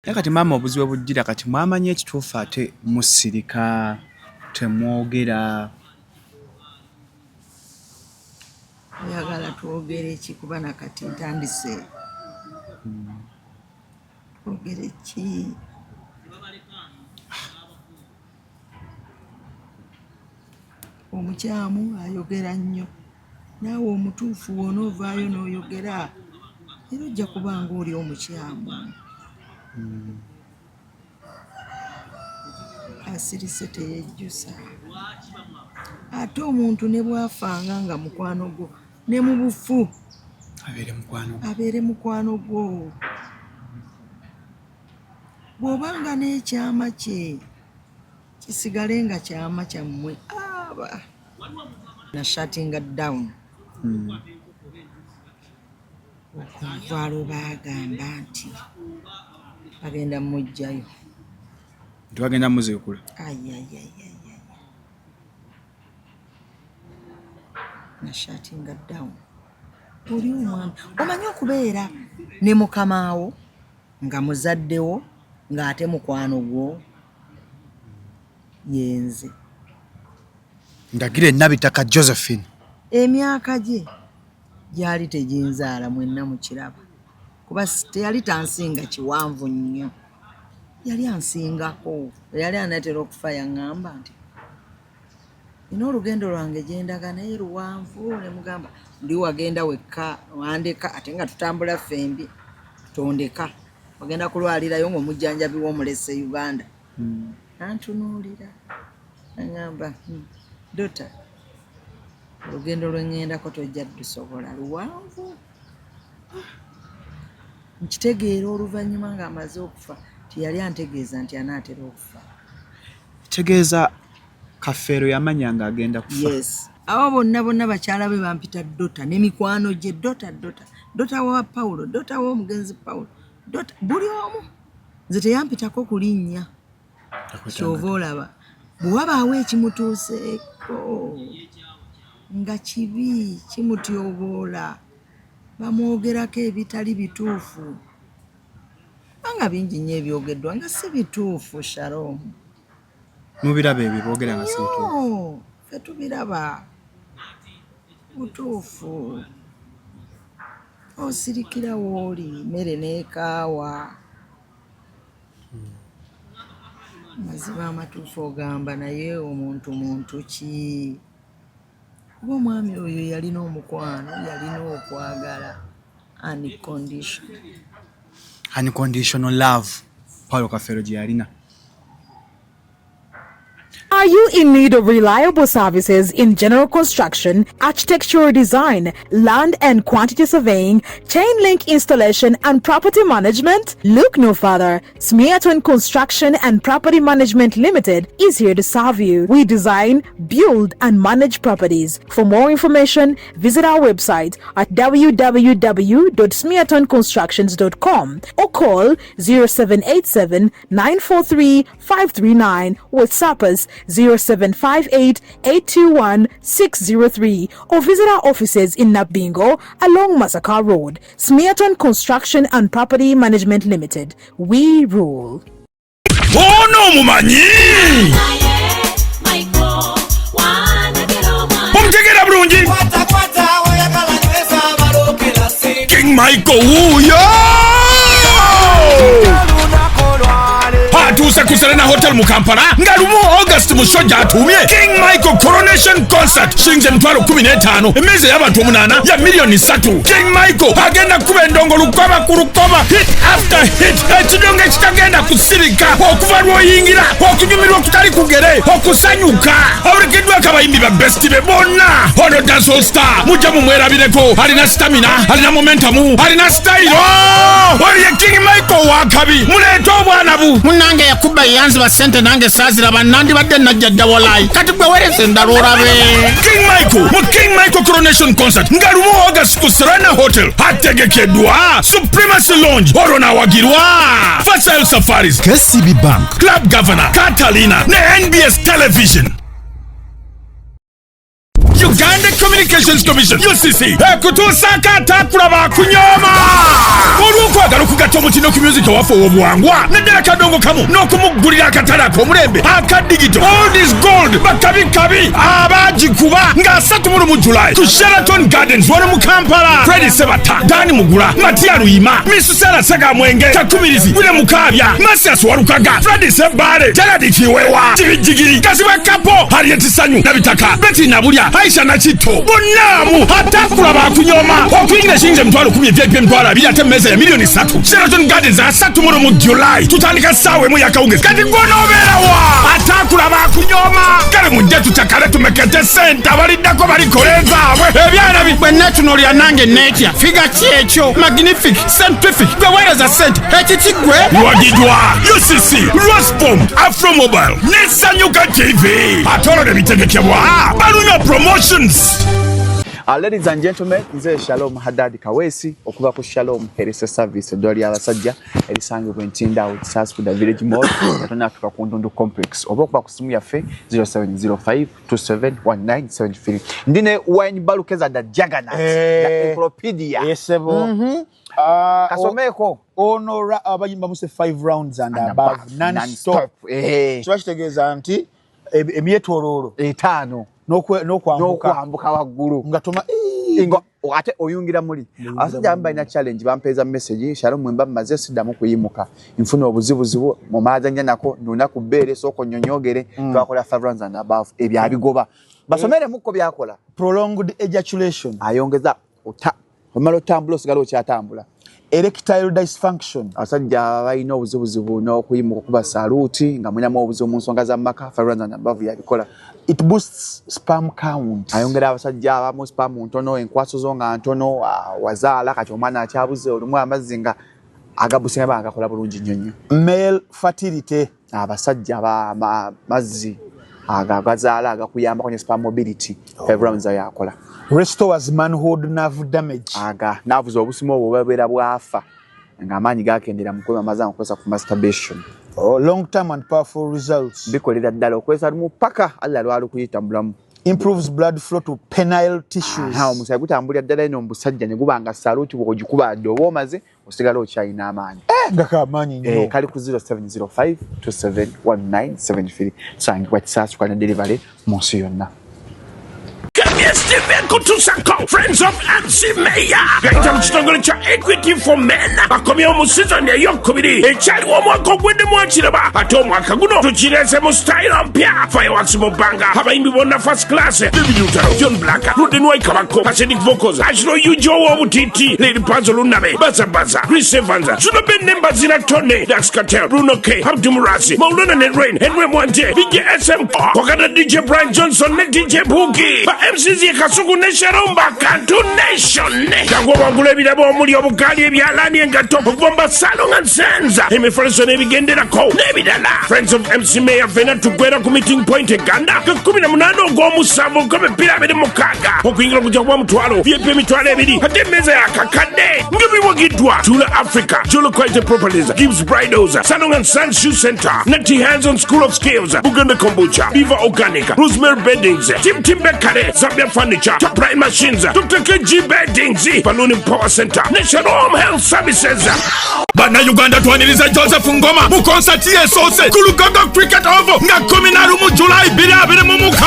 Naye kati maama obuzibu bujjira kati mwamanyi ekituufu ate musirika temwogera. Oyagala twogere ki kuba nakati ntandise twogere ki? Omukyamu ayogera nnyo naawe omutuufu w'onoovaayo n'oyogera era ojja kuba ng'oli omukyamu. Asirise teyejjusa. Ate omuntu ne bw'afanga nga mukwano gwo ne mu bufu abeere mukwano gwo. Bw'obanga n'ekyama kye kisigale nga kyama kyammwe aba na shutting down. Okuva lwe baagamba nti bagenda mmuggyayo. Nti bagenda muziikula. Ayayayaya. Na shutting down. Oli omwami omanyi okubeera ne mukamaawo nga muzaddewo ng'ate mukwano gwo yenze. Ndagire Nabitaka Josephine. Emyaka gye gyali teginzaala mwenna mukiraba kuba teyali tansinga kiwanvu nnyo, yali ansingako. Yali anaatera okufa yaŋŋamba nti nina olugendo lwange gye ndaga naye luwanvu, ne mugamba ndi wagenda wekka wandeka ate nga tutambula ffembi tondeka ogenda kulwalirayo ng'omujjanjabi w'omulese Uganda. Antunuulira aŋŋamba dota olugendo lwe ŋŋendako tojja dusobola luwanvu. Nkitegeera oluvannyuma ng'amaze okufa nti yali antegeeza nti anaatera okufa. Kitegeeza Kafeero yamanya ng'agenda kufa. Yes. Abo bonna bonna bakyala be bampita dota ne mikwano gye dota dota dota wa Paulo dota w'omugenzi Paulo dota buli omu nze teyampitako kulinnya kyova olaba bwe wabaawo ekimutuuseeko nga kibi kimutyoboola bamwogerako ebitali bituufu kubanga bingi nnyo ebyogeddwa nga si bituufu. Shalom. Mubiraba ebyo boogera nga si bituufu? Ffe tubiraba butuufu. Osirikira w'oli mmere n'ekaawa. Mazima amatuufu ogamba naye omuntu muntu ki? Kuba omwami oyo yalina omukwano, yalina okwagala unconditional. Unconditional love Paulo Kafeero gye yalina. Are you in need of reliable services in general construction, architectural design, land and quantity surveying, chain link installation, and property management? Look no further. Smearton Construction and Property Management Limited is here to serve you. We design, build, and manage properties. For more information, visit our website at www.smeartonconstructions.com or call 0787 943 539, WhatsApp us 0758 821 603 or visit our offices in Nabingo along Masaka Road. Smearton Construction and Property Management Limited. We rule. Ono omumanyi omutegeera bulungi King Michael wuuyo atuuse ku Serena Hotel mu Kampala nga lumu August mu show gy'atuumye King Michael Coronation Concert shilingi 150,000 emmeeza ey'abantu 8 ya miliyoni 3. King Michael agenda kukuba endongo lukoba ku lukoba, hit after hit, ekidongo ekitagenda kusirika okuva lw'oyingira, okunyumirwa okutali kugere, okusanyuka. Abulikiddwako abayimbi ba best be bonna. Ono dancehall star mujja mumwerabireko, alina stamina, alina momentum, alina style. Oli ye King Michael wakabi, muleete obwana bu Munnange yakuba yeyanziba ssente nange saaziraba, nandibadde najja dda walayi. Kati gwe weereza endala olabe. King Michael mu King Michael Coronation Concert nga lumu August ku Serena Hotel, ategekeddwa Supremacy Lounge, olwo n'awagirwa Faisal Safaris, KCB Bank, Club Governor Catalina ne NBS Television. Uganda. Communications Commission UCC ekutuusaako ataakulaba akunyooma olw'okwagala okugatta omutindo ku music owaffe ow'obuwangwa naddala kadongo kamu n'okumuggulira akatale ak'omulembe aka digital. Old is gold, bakabikabi abaagikuba nga 31 July ku Sheraton Gardens wano mu Kampala. Fred Sebata, Dani Mugula, Matia Luyima, Misusera Segamwenge, Kakumirizi Wile, Mukabya Masias Walukaga, Fred Sebale, Gerard Kiwewa, Jigijigiri Kazibwe Kapo, Harriet Sanyu Nabitaka, Betty Nabulya, Aisha Nakitto, bonnaamu atakula bakunyoma. Okuyingira ekiyinza 100,000, VIP 20,000, ate emmeeza ya miliyoni 3. Sheraton Gardens, 31 July, tutandika ssaawa 1 yakawungezi. Kati gwonoobeerawa atakula bakunyoma? Kale mujje tucakale, tumekete sente, abaliddako balikola ezaabwe ebyana bi Bwe neetunuulira nange neetya. Figure ki ekyo? Magnific, scientific. Gwe weereza sente ekiki gwe? Wagidwa UCC, Roscom, Afromobile ne Sanyuka TV, ate olwo ne bitegekebwa Baluna Promotions. Ladies and gentlemen, nze Shalom Haddad Kaweesi okuva ku Shalom Health Service, eddwaliro ly'abasajja erisangibwa Entinda awo Kisaasi ku the Village Mall, tonatuuka ku Ndundu Complex, oba okuba ku simu yaffe 0705 271973. Ndi ne Wine Balukeza the Juggernaut, the encyclopedia. Esebo. Kasomeeko. Ono abayimba muse 5 rounds and above non stop. Kiba kitegeeza nti emyetoloolo etaano n'okwambuka n'okwambuka waggulu nga toma. Nga ate oyungira muli. Abasajja abamu balina challenge, bampeeza message: "Shalom, mwemba mmaze siddamu kuyimuka, nfuna obuzibuzibu mu maazanya nako ndunaku bbeere, sooka onnyonyoogere." Twakola 5 rounds and above, ebyo abigoba. Basomeremukko byakola. Prolonged ejaculation. Ayongeza ota omala otambula, osigala okyatambula. Erectile dysfunction. Abasajja balina obuzibuzibu n'okuyimuka, okuba saluti nga mulinamu obuzibu mu nsonga za maka, 5 rounds and above yabikola. It boosts sperm count. Ayongera abasajja abamu sperm ntono, enkwaso zo nga ntono, wazaala kati omwana akyabuze, olumu amazzi nga agabusinga banga gakola bulungi nnyo nnyo. Male fertility. Abasajja amazzi ago agazaala agakuyambako ne sperm mobility, 5 rounds yakola. Restores manhood nerve damage. Aga naavuza obusimu obwo bubeera bwafa ng'amaanyi gakendera mu kwema amazzi agakozesa ku masturbation. Oh, long term and powerful results. Bikolera ddala okozesa lumu paka Allah lwalukuyita mu bulamu. Improves blood flow to penile tissues. Aha, omusaayi gutambulira ddala eno mu busajja ne guba nga saluti, bw'ogikuba dde oba omaze osigala okyalina amaanyi. Nga kamaanyi nnyo. Eh, kali ku 0705 271973, tusangibwa Kisaasi kwa ne delivery mu nsi yonna. KBS TV kutusako Friends of MC Mayor gayita mu kitongole kya Equity for Men, bakomyewo mu sizoni eyokubiri. Ekyaliwo omwaka ogwedde mwakiraba, ate omwaka guno tukireese mu style mpya. Fireworks mu bbanga, abayimbi bonna first class: David Lutalo, John Black, Ruden Waikabako, Acidic Vocals, Ashiro Yujo ow'obutiti, Lady Panzo Lunabe, Baza Baza, Chris Evans, Zuno Ben Nembazira, Tony Dax Cartel, Bruno K, Abdu Murasi, Maulana ne Rain, Henry Mwanje, DJ SM Kokata, DJ Brian Johnson ne DJ Boogie. Ba MCs ye Kasuku ne Sharumba Kantu Nation. Jangu wangula ebirabo omuli obugaali, ebyalaani, engatto, okuvomba Salon and Sons, emifaliso n'ebigenderako n'ebirala. Friends of MC Mayor, fena tugwera ku meeting point e Ganda ku 18 ogw'omusanvu 2026. Okuyingira kujja kuba 500,000, VIP 20,000, ate emmeeza yakakadde. Nga biwagiddwa Tula Africa, Jolo Quality Properties, Gibbs Bridals, Salon and Sons Shoe Center, Nati Hands on School of Skills, Buganda Kombucha, Beaver Organic, Rosemary Beddings, Tim Tim Bekare, Zambia Furniture, Top Prime Machines, Dr. KG Beddings, Balloon Power Center, National Home Health Services. Bannayuganda, twaniriza Joseph Ngoma mu konsati esoose ku Lugogo Cricket Oval nga 11 Julayi 2026.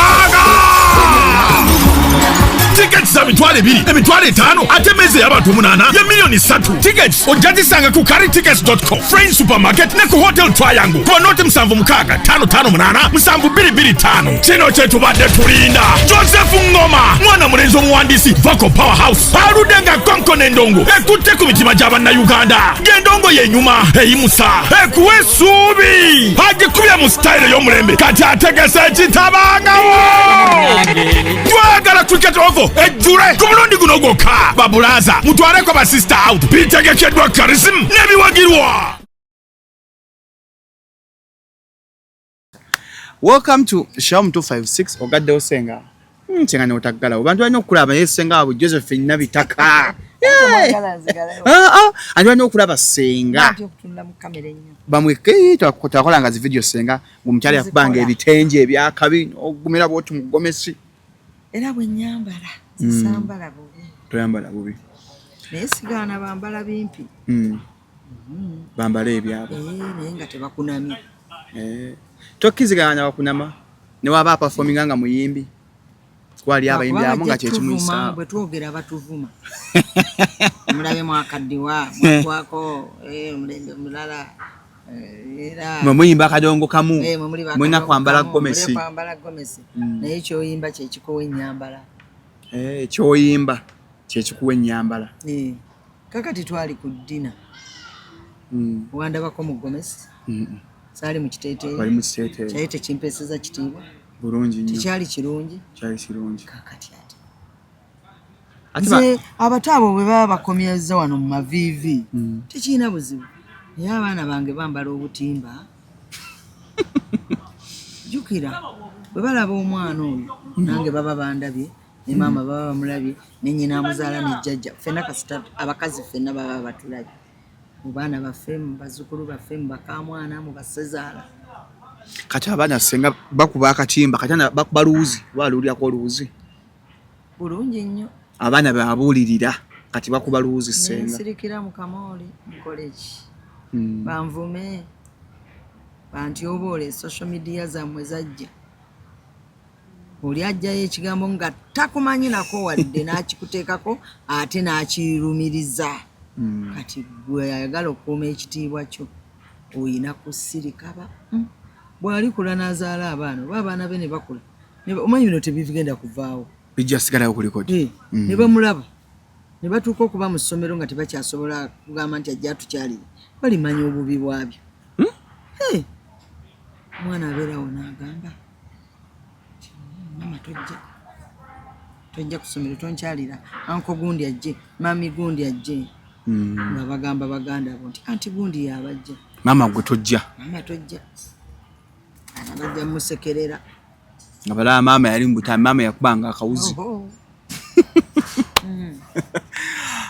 Tickets za 20,000, 50,000, ate emmeeza ey'abantu omunaana ya miliyoni 3. Tickets ojja zisanga ku carrytickets.com, Friends Supermarket ne ku Hotel Triangle ku banoti 76 558 7225. Kino kye tubadde tulinda. Joseph Ngoma, mwana mulenzi omuwandiisi, vocal powerhouse, aludde nga konkona endongo ekutte ku mitima gy'abannayuganda, ng'endongo yenyuma, eyimusa, ekuwa essuubi. Agikubye mu sitayiro y'omulembe, kati ategese ekitabangawo. Twagala Cricket Oval ejjule ku mulundi guno gwokka. Babulaza, mutwaleko basista out. Bitegekeddwa Karism n'ebiwagirwa. Welcome to Shalom 256. Ogaddewo senga. Senga n'otaggalawo, bantu balina okulaba, naye senga waabwe Josephine Nabitaka. Mwagala nzigalawo. Ah, ah, anti balina okulaba senga. Ntya okutunula mu kamera ennyo. Bamweke twakolanga zi video senga ng'omukyala yakubanga Nzikola. ebitenje ebyakabi, ogumira bwoti mu gomesi. Era bwe nnyambala sisambala bubi. Toyambala bubi. Naye sigaana bambala bimpi. Bambale ebyabwe. Eh, naye nga tebakunamye. Eh. Tokkiziganya na bakunama ne waba aperforminga nga muyimbi. Wali abayimbi abamu nga kyekimuyisa. Bwe twogera batuvuma. Mulabe mwakaddiwa mwatwako omulembe mulala. Era mwe muyimba akadongo kamu, mwe muli mulina kwambala gomesi. Mulina kwambala gomesi. Naye kyoyimba kyekikuwa ennyambala. Kyoyimba kyekikuwa ennyambala. Kakati twali ku ddina. Wandabako mu gomesi? Saali mu kiteeteeyi. Wali mu kiteeteeyi. Kyali tekimpeeseza kitiibwa. Bulungi nnyo. Tekyali kirungi. Kyali kirungi. Kakati ate. Nze abato abo bwe baba bakomyezza wano mu maviivi tekirina buzibu. Naye abaana bange bambala obutimba. Jjukira bwe balaba omwana oyo nange baba bandabye ne maama baba bamulabye ne nnyina amuzaala ne jjajja ffenna kasita abakazi ffenna baba batulabye mu baana baffe mu bazzukulu baffe mu bakaamwana mu bassezaala. Kati abaana ssenga bakuba akatimba kati bakuba luwuzi baluwulirako oluwuzi. Bulungi nnyo. Abaana babuulirira kati bakuba luwuzi ssenga. Nsirikira mu kamooli nkole ki? Banvume bantyoboole social media zammwe zajja. Oli ajjayo ekigambo nga takumanyi nako wadde n'akikuteekako ate n'akirumiriza. Kati gwe ayagala okukuuma ekitiibwa kyo oyina kusirika ba. Bw'alikula n'azaala abaana oba abaana be ne bakula omanyi bino tebigenda kuvaawo. Bijja sigalawo ku likodi. Ne bamulaba ne batuuka okuba mu ssomero nga tebakyasobola kugamba nti ajja atukyalire, balimanya obubi bwabyo. Omwana abeerawo n'agamba mama tojja ku ssomero tonkyalira, anko gundi ajje, mami gundi ajje. Nga bagamba baganda bo nti anti gundi yabajja. Maama gwe tojja. Maama tojja. Abaana bajja musekerera. Nga balaba maama yali mu butambi, maama yakubanga akawuzi.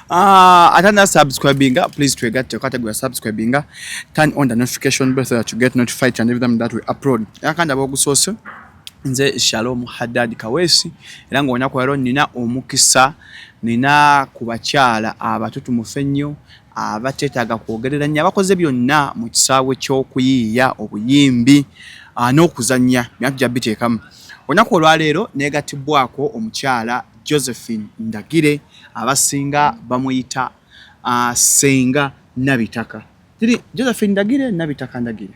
Ate na subscribinga, please twegatte category subscribinga, turn on the notification bell so that you get notified and every time that we upload. Akanda bogusoose nze Shalom Haddad Kaweesi, era ng'olunaku leero nina omukisa, nina ku bakyala abatutumufu ennyo abateetaaga kwogerera nnyo, abakoze byonna mu kisaawe ky'okuyiiya obuyimbi n'okuzannya, byonna tujja biteekamu. Olunaku olwaleero neegattibwako omukyala Josephine Ndagire, abasinga bamuyita Ssenga Nabitaka. Tiri Josephine Ndagire, Nabitaka Ndagire.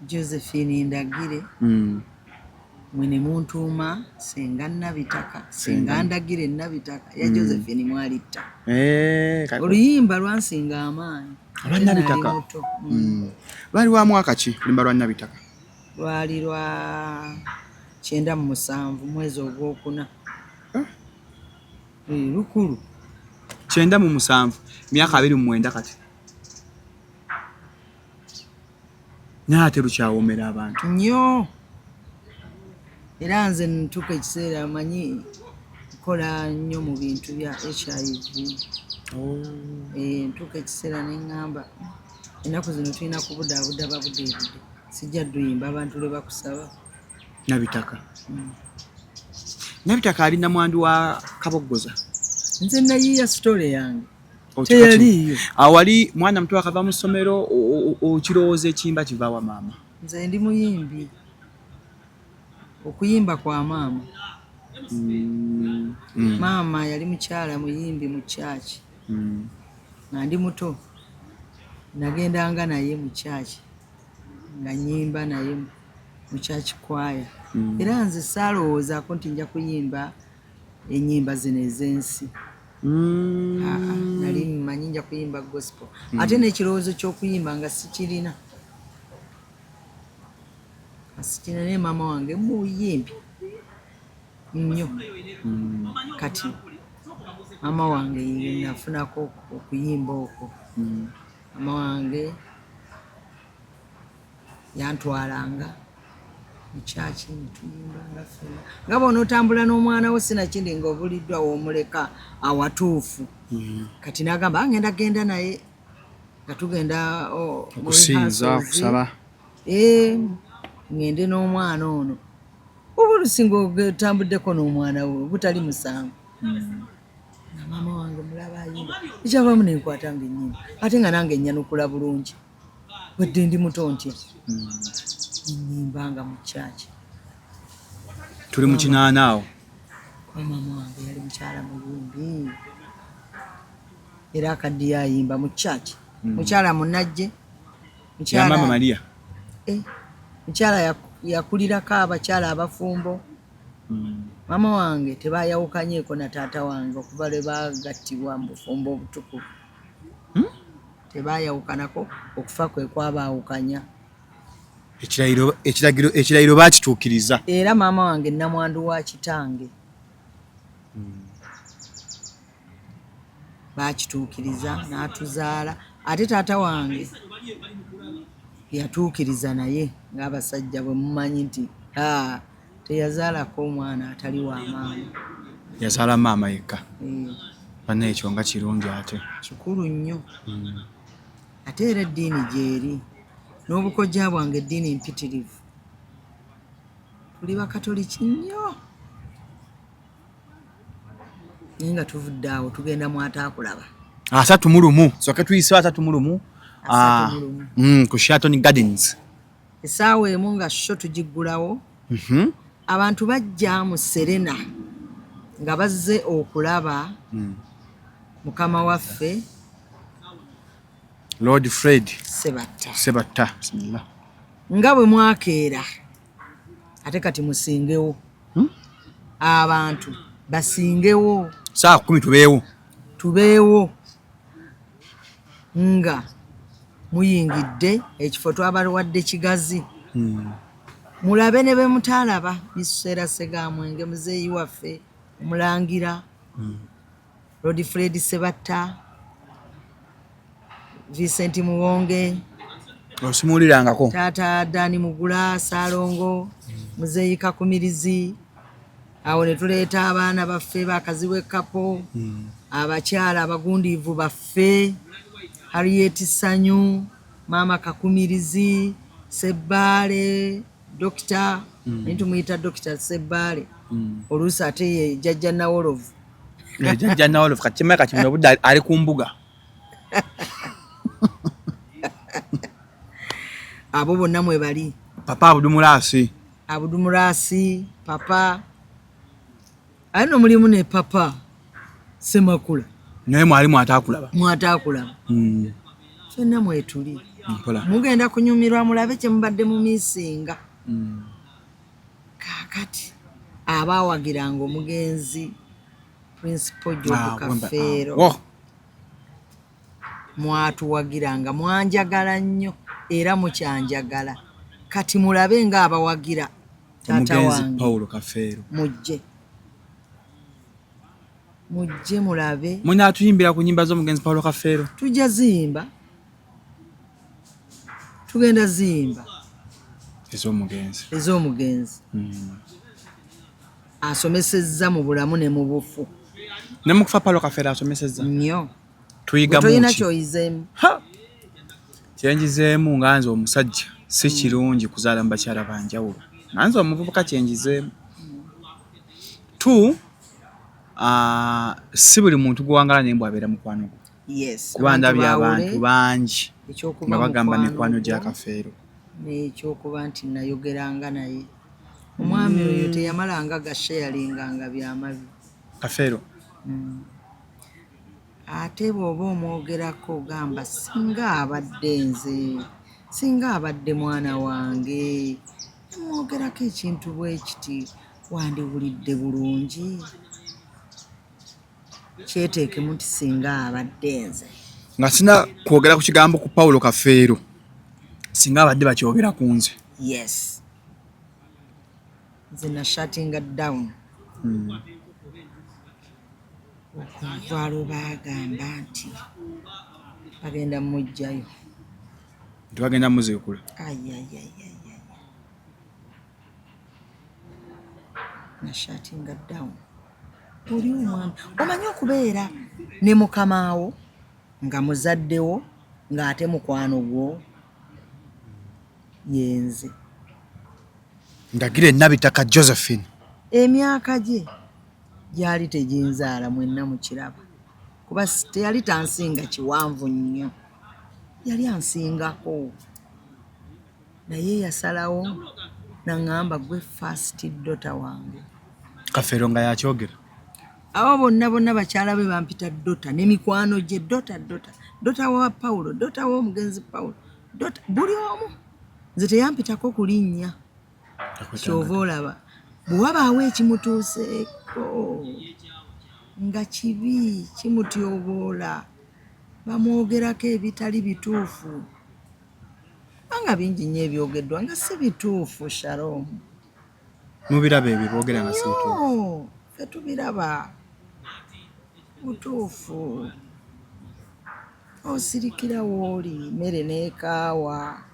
Josephine Ndagire. Mwene muntuuma Ssenga Nabitaka, Ssenga Ndagire Nabitaka ya Josephine mwalitta. Oluyimba lwansinga amaanyi. Olwa Nabitaka. Lwali lwa mwaka ki oluyimba lwa Nabitaka? Lwali lwa 97 mwezi ogwokuna. Lukulu. 97 myaka 29 kati. Naye ate lukyawomera abantu. Nnyo. Era nze ntuuka ekiseera manyi nkola nnyo mu bintu bya HIV. Ntuuka ekiseera ne ŋŋamba ennaku zino tulina kubudaabuda babudeebude. Sijja dduyimba abantu lwe bakusaba. Nabitaka. Nabitaka ali namwandu wa Kaboggoza. Nze nayiiya sitole yange. Teyaliiyo. Awali mwana muto akava mu ssomero okirowooza ekiyimba kiva wa maama? Nze ndi muyimbi. Okuyimba kwa maama. Maama yali mukyala muyimbi mu church. Nga ndi muto nagendanga naye mu church nga nnyimba naye mu church choir. Era nze saalowoozaako nti nja kuyimba ennyimba zino ez'ensi. Nali mmanyi nja kuyimba gospel. Ate n'ekirowoozo ky'okuyimba nga sikirina. Sikirina, naye maama wange muyimbi nnyo. Kati maama wange ye nafunako okuyimba okwo. Maama wange yantwalanga mu church ne tuyimbanga ffenna. Nga bw'onootambula n'omwana wo sinakindi ng'obuliddwa w'omuleka awatuufu. Kati n'agamba ngenda genda naye nga tugenda okusinza okusaba. Ngende n'omwana ono. Obulungi Oluusi ng'otambuddeko n'omwana we butali musango. Nga maama wange mulaba ayimba, ekyavaamu nenkwata nga ennyimba, ate nga nange nnyanukula bulungi, wadde ndi muto ntya. Nnyimba nga mu kyaki. Tuli mu 80 awo. Kuba maama wange yali mukyala muyimbi, era akaddiye ayimba mu kyaki. Mukyala munajje. Ya Maama Maria. Mukyala yakulirako abakyala abafumbo. Maama wange tebayawukanyeeko na taata wange okuva lwe bagattibwa mu bufumbo obutukuvu. Tebayawukanako, okufa kwe kwabaawukanya. Ekirayiro bakituukiriza. Era maama wange namwandu wa kitange. Bakituukiriza n'atuzaala, ate taata wange yatuukiriza naye ng'abasajja bwe mumanyi nti teyazaalako omwana atali wa maama. Yazaala maama yekka. Banna ekyo nga kirungi ate. Kikulu nnyo. Ate era eddiini gy'eri n'obukojja bwange eddiini mpitirivu. Tuli bakatoliki nnyo. Naye nga tuvudde awo tugenda mu ataakulaba. 31. Sooke tuyise 31. Ku Sheraton Gardens. Essaawa emu nga sho tugiggulawo. Abantu bajja mu Serena nga bazze okulaba mukama waffe Lord Fred Sebatta. Sebatta. Bismillah. Nga bwe mwakeera ate kati musingewo. Abantu basingewo. Saa 10 tubeewo. Tubeewo nga muyingidde ekifo twabawadde kigazi. Mulabe ne be mutaalaba biseera Ssegamwenge muzeeyi waffe omulangira. Lord Fred Sebatta, Vincent Muwonge, Osimuwulirangako. Taata Dani Mugula, Ssalongo, Muzeeyi Kakumirizi. Awo ne tuleeta abaana baffe bakazi Kapo, abakyala abagundiivu baffe, Harriet Sanyu, Maama Kakumirizi, Sebbaale, Dokita, naye tumuyita Dokita Sebbaale. Oluusi ate ye Jjajja Nawolovu. Jjajja Nawolovu kati kimanyi kati muno obudde ali ku mbuga. Abo bonna mwe bali. Papa Abudumulaasi. Abudumulaasi, Papa. Aye no mulimu ne Papa Semakula. Naye mwali mwataakulaba. Mwataakulaba. Ffenna mwetuli. Mugenda kunyumirwa mulabe kye mubadde mu miisinga. Kaakati abaawagiranga omugenzi Principal Job Kafeero. Mwatuwagiranga, mwanjagala nnyo era mukyanjagala. Kati mulabe ng'abawagira taata wange Paulo Kafeero. Mujje. Mujje mulabe. Munaatuyimbira ku nnyimba z'omugenzi Paulo Kafeero? Tujja ziyimba. Tugenda ziyimba. Ez'omugenzi. Ez'omugenzi. Asomesezza mu bulamu ne mu bufu. Ne mu kufa Paulo Kafeero asomesezza? Nnyo. Tuyigamu Tolina ky'oyizeemu. Kyenjizeemu nga nze omusajja si kirungi kuzaala mu bakyala ba njawulo. Nga nze omuvubuka kyenjizeemu. Tu, si buli muntu gw'owangala naye mbu abeera mukwano gwo. Yes. Kuba ndabye abantu bangi nga bagamba mikwano gya Kafeero. N'ekyokuba nti nayogeranga naye. Omwami oyo teyamalanga gasharinganga byamabi. Kafeero. Ate bw'oba omwogerako ogamba singa abadde nze, singa abadde mwana wange, nemwogerako ekintu bwe kiti wandiwulidde bulungi. Kyeteekemu nti singa abadde nze. Nga sina kwogera ku kigambo ku Paulo Kafeero, singa abadde bakyogera ku nze. Yes. Nze na shutting down. Okuva lwe baagamba nti bagenda mmuggyayo. Nti bagenda mmuziikula. Ayayayayaya. Na shutting down. Oli omwami omanyi okubeera ne mukamaawo nga muzaddewo ng'ate mukwano gwo yenze. Ndagire Nabitaka Josephine. Emyaka gye gyali teginzaala, mwenna mukiraba, kuba teyali tansinga kiwanvu nnyo, yali ansingako, naye yasalawo naŋŋamba, "Gwe first daughter wange." Kafeero nga yakyogera. Abo bonna bonna bakyala be bampita daughter, n'emikwano gye daughter, daughter, daughter wa Pawulo, daughter w'omugenzi Pawulo, daughter, buli omu. Nze teyampitako kulinnya. Kyova olaba bwe wabaawo ekimutuuseeko nga kibi, kimutyoboola, bamwogerako ebitali bituufu, kubanga bingi nnyo ebyogeddwa nga si bituufu, Shalom. Mubiraba ebyo boogera nga si bituufu? Nnyo, ffe tubiraba butuufu. Osirikira wooli mmere n'ekaawa.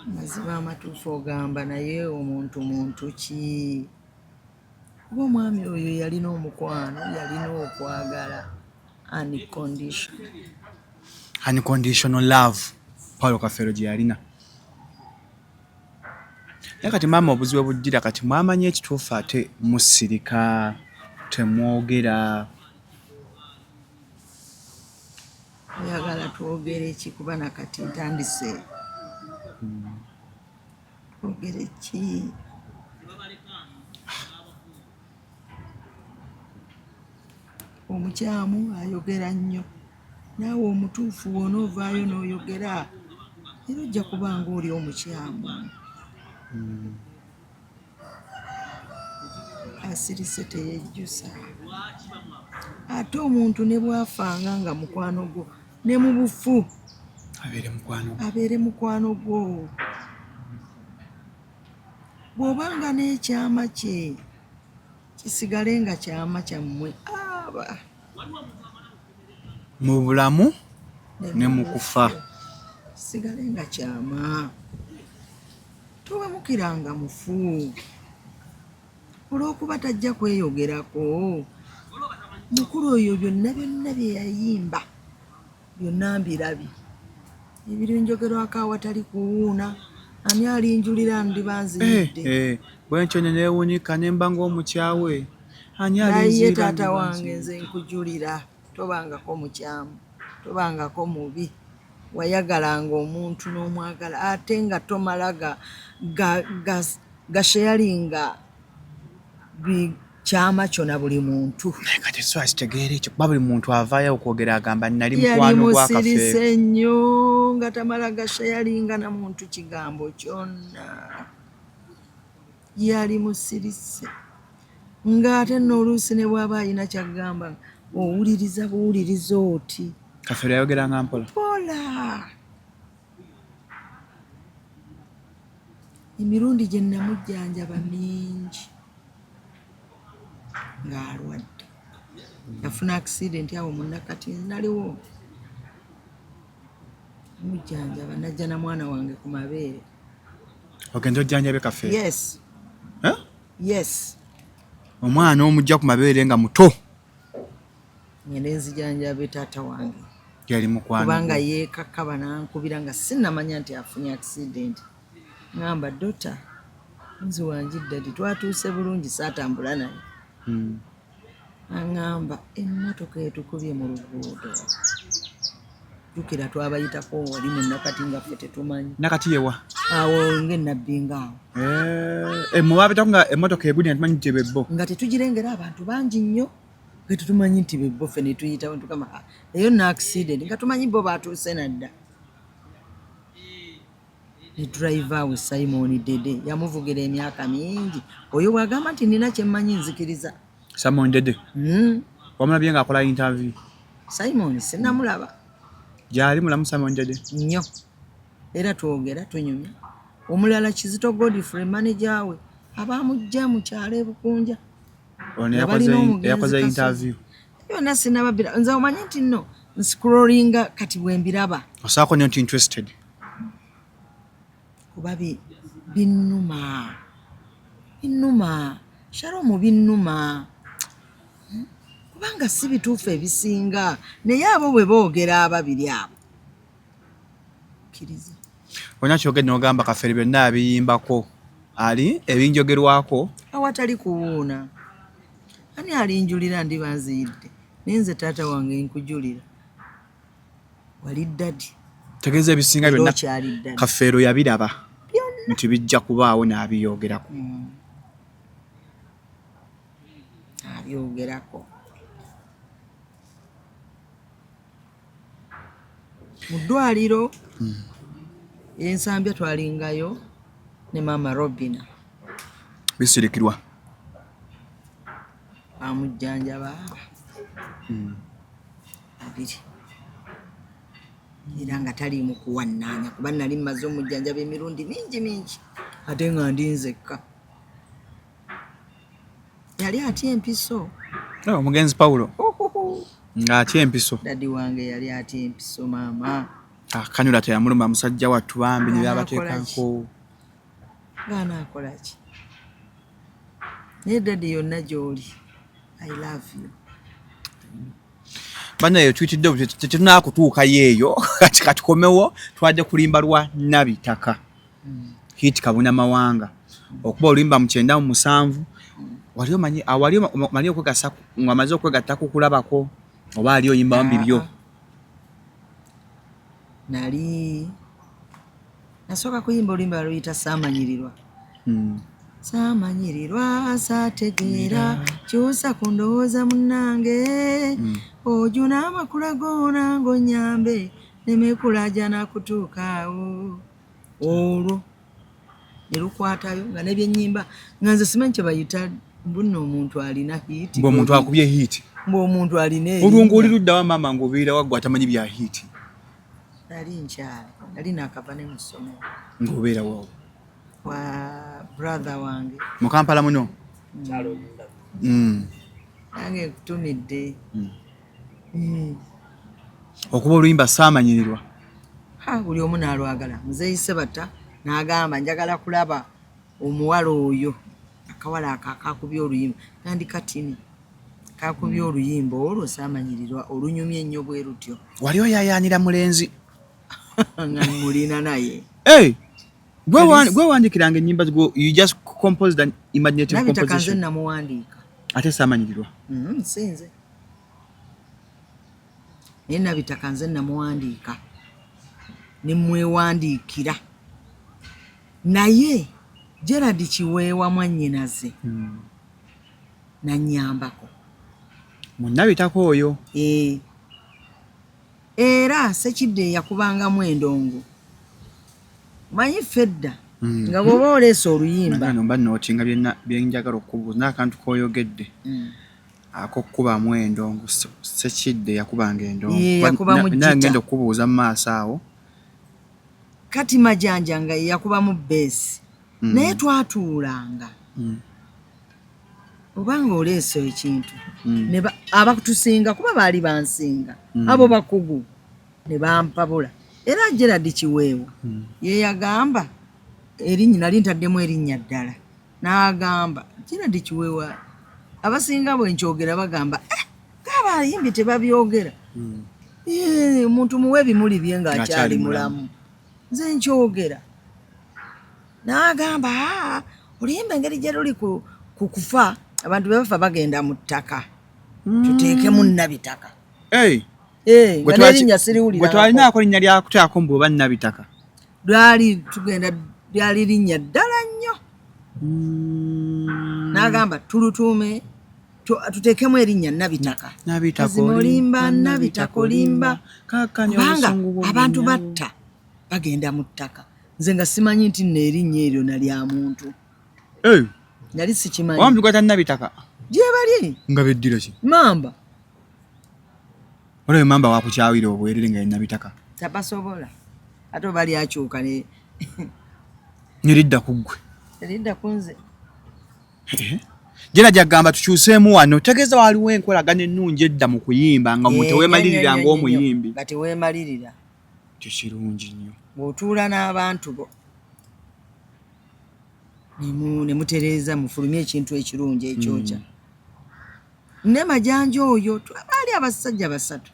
Mazima amatuufu ogamba, naye omuntu muntu ki? Kuba omwami oyo yalina omukwano, yalina okwagala unconditional. Unconditional love Paulo Kafeero gye yalina. Naye kati maama, obuzibu bujjira kati mwamanyi ekituufu, ate musirika, temwogera. Oyagala twogere ki? Kuba nakati ntandise, twogere ki? Omukyamu ayogera nnyo, naawe omutuufu bw'onoovaayo n'oyogera, era ojja kuba nga oli omukyamu. Asirise teyejjusa. Ate omuntu ne bw'afanga nga mukwano gwo, ne mu bufu abeere mukwano gwo. Abeere mukwano gwo. Bw'obanga n'ekyama kye, kisigale nga kyama kyammwe aba. Mu bulamu ne mu kufa. Kisigale nga kyama. Towemukiranga mufu olw'okuba tajja kweyogerako. Mukulu oyo byonna byonna bye yayimba byonna mbirabye, ebirinjogerwako awatali kuwuuna. Ani alinjulira? Ndiba nziyidde. Eh, bwenkyo ne neewunyika ne mba ng'omukyawe. Ani Naye alinziyira? taata Ndiba wange, nziyidde. nze nkujulira, tobangako mukyamu, tobangako mubi. Wayagalanga omuntu n'omwagala, ate nga tomala gasharinga kyama kyo na buli muntu. Naye kati so akitegeera ekyo, kuba buli muntu avaayo okwogera agamba nali Yali mukwano gwa Kafeero. musirise nnyo, nga tamala gasharinga na muntu kigambo kyonna. Yali musirise, ng'ate nno oluusi ne bw'aba alina kyagamba, owuliriza buwuliriza oti. Kafeero yayogeranga mpola. Mpola. Emirundi gye namujjanjaba mingi ng'alwadde. Yafuna accident awo munnakati, naliwo mujjanjaba, najja na mwana wange ku mabeere. Ogenda ojjanjabe Kafeero? Yes. Eh? Yes. Omwana omujja ku mabeere nga muto? Ngende nzijanjabe taata wange. Yali mukwano Kubanga gwo. Yeekakaba nankubira nga sinnamanya nti afunye accident. Ŋŋamba, "Daughter, nzi wangi daddy, twatuuse bulungi, saatambula naye." Aŋŋamba, "Emmotoka etukubye mu luguudo." Jjukira twabayitako wali mu Nakati nga ffe tetumanyi. Nakati yewa? Awo ng'enabbinga awo. Eh, mubabitako nga emmotoka egudde nga tumanyi nti bebbo? Nga tetugirengera, abantu bangi nnyo, nga tetumanyi nti bebbo. Ffe ne tuyitawo netugamba, "Ah, eyo nno accident," nga tumanyi bo batuuse nadda. Ne driver we Simon Dede yamuvugira emyaka mingi. Oyo bw'agamba nti nina kyemmanyi, nzikiriza. Simon Dede? Wamulabye ng'akola interview? Simon sinamulaba. Gyali mulamu Simon Dede? Nnyo, era twogera, tunyumya. Omulala Kizito Godfrey, manager we, abamujja mu kyalo ebukunja. Ono Nga balina omugenzi yakoze Kasozi. interview? Byonna sinababira. Nze omanyi nti nno nscrollinga, kati bwe mbiraba. Osaako not interested. Kuba binnuma, binnuma, Shalomu, binnuma. Kubanga si bituufu ebisinga, naye abo bwe boogera ababiri abo, kkiriza. Olina kyogedde n'ogamba Kafeero byonna abiyimbako. Ali ebinjogerwako Awatali kuwuuna, ani alinjulira? Ndiba nziyidde, naye nze taata wange nkujulira, wali daddy. Tegeeza ebisinga Era byonna. Okyali daddy. Kafeero yabiraba nti bijja kubaawo n'abiyogerako. Abyogerako mu ddwaliro ensambya, twalingayo ne maama Robina. Bisirikirwa. Bamujjanjaba abiri era nga taliimu kuwannaanya, kuba nali mmaze omujjanjaba emirundi mingi mingi, ate nga ndi nzekka. Yali atya empiso. Oh, omugenzi Pawulo ng'atya empiso. Daddy wange yali atya empiso, maama. Akanyula teyamuluma, musajja wattu bambi, ne Anaakola byabateekako. Gaanaakola ki? Naye daddy, yonna gy'oli, I love you. Bannaye, tuyitidde tetunakutuukayo eyo. Kati katukomewo, twadde kulimba lwa Nabitaka, hit Kabuna Mawanga, okuba oluyimba mu 97. Wali omanyi wali omanyi okwegasa ng'amaze okwegatta ku kulabako, oba ali oyimbamu bibyo? Nali nasooka kuyimba oluyimba luyita Saamanyirirwa. Saamanyirirwa, saategeera, kyusa ku ndowooza munnange, ojuna amakula goona ng'onyambe nemekulaja nakutuukaawo. Olwo ne lukwatayo nga nebyenyimba nga nze simanyi kye bayita mbunno omuntu alina hit. Ng'omuntu akubye hit. Ng'omuntu alina Olwo ng'oli erinnya. luddawa, maama, ng'obeera waggwe atamanyi bya hit? Nali nkyali, nali nakava ne mu ssomero. Ng'obeera wawo? Wa brother wange. Mu Kampala muno. Nange nkutumidde. Okuba oluyimba Saamanyirirwa. Ha, buli omu n'alwagala. Muzeeyi Sebata n'agamba, njagala kulaba omuwala oyo, akawala ako akakubye oluyimba. Nandi katini kakubye oluyimba olwo Saamanyirirwa, olunyumya ennyo bwe lutyo. Wali oyayaanira mulenzi? Nga mulina naye. Hey, gwe wandikiranga ennyimba, you just composed an imaginative Nabitaka nze composition? Namuwandiika. Ate Saamanyirirwa? Si nze, naye Nabitaka nze namuwandiika nemwewandiikira, naye Gerard Kiweewa mwannyinaze nanyambako. Munnabitaka oyo? Eh. Era Sekidde yakubangamu endongo. Manyi ffe edda nga bw'oba oleese oluyimba Nano mba nootinga byenjagala okubuuza n'akantu k'oyogedde ak'okukubamu endongo. Sekidde yakubanga endongo. Ye, yakubamu Naye guitar. Ngenda okukubuuza mu maaso awo. Kati Majanja nga ye yakubamu bass, naye twatuulanga obanga oleese ekintu ne abakutusinga, kuba baali bansinga abo bakugu, ne bampabula. Era Gerard Kiweewa ye yagamba erinnya, nali ntaddemu erinnya ddala, n'agamba Gerard Kiweewa, abasinga bwe nkyogera bagamba, eh, ng'abayimbi tebabyogera. Ye, omuntu muwe ebimuli bye ng'akyali Ng'akyali mulamu. Nze nkyogera. N'agamba, "Ah, oluyimba engeri gye luli ku kufa, abantu bwe bafa bagenda mu ttaka, tuteekemu Nabitaka." Hey, Eh, gwe nga n'erinnya siriwulira. Gwe twalinaako linnya lyakuteako mbu oba Nabitaka? Lwali tugenda, lyali linnya ddala nnyo. N'agamba tulutuume, tuteekemu erinnya Nabitaka. Nabitaka. Mazima olimba, Nabitaka olimba, Kaakanya kubanga obusungu bwo abantu bunnya. batta bagenda mu ttaka. Nze nga simanyi nti nno erinnya eryo nalya muntu. Hey, Nali sikimanyi. Wambi gwata Nabitaka. Gye bali. Nga beddira ki? Mamba. Olwo mamba wakukyawira obwerere nga ye Nabitaka. Tabasobola, ate oba lyakyuka ne Neridda ku ggwe. Eridda ku nze. Jera gyagamba tukyuseemu wano, tegeeza waliwo enkolagana ennungi edda mu kuyimba nga mu Eh, teweemalirira nnyo, nnyo, ng'omuyimbi. Nga teweemalirira. Kyo kirungi nnyo. Bw'otuula n'abantu bo ne mutereeza, mufulumye ekintu ekirungi ekyokya. Ne Majanja oyo, baali abasajja basatu.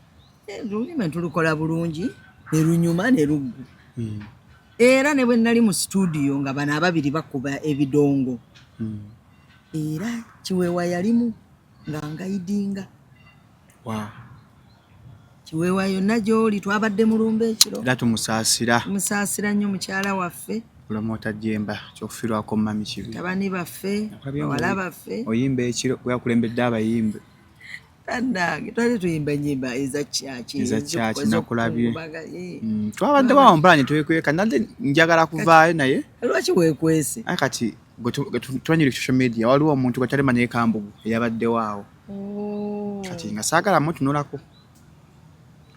Eh, olulimi tulukola bulungi ne lunyuma ne luggu. Era ne bwe nali mu situdiyo nga bano ababiri bakuba ebidongo, era Kiweewa yalimu nga ngayidinga. Kiweewa yonna gy'oli, twabadde mulumba ekiro. Era tumusaasira. Tumusaasira nnyo mukyala waffe. Promota Jemba kyokufiirwako mami kibi. Tabani baffe, bawala baffe. Oyimba ekiro gwe akulembedde abayimbi. Bannange, twali tuyimba ennyimba eza kyaki. Eza kyaki, nakulabye. Twabadde wawo mpala ne twekweka, nadde njagala kuvaayo naye. Lwaki weekwese? Aye kati twanyiri ku social media, waliwo omuntu gwe twali manyi Kambugu eyabaddewo awo. Oh. Kati nga saagala mutunulako.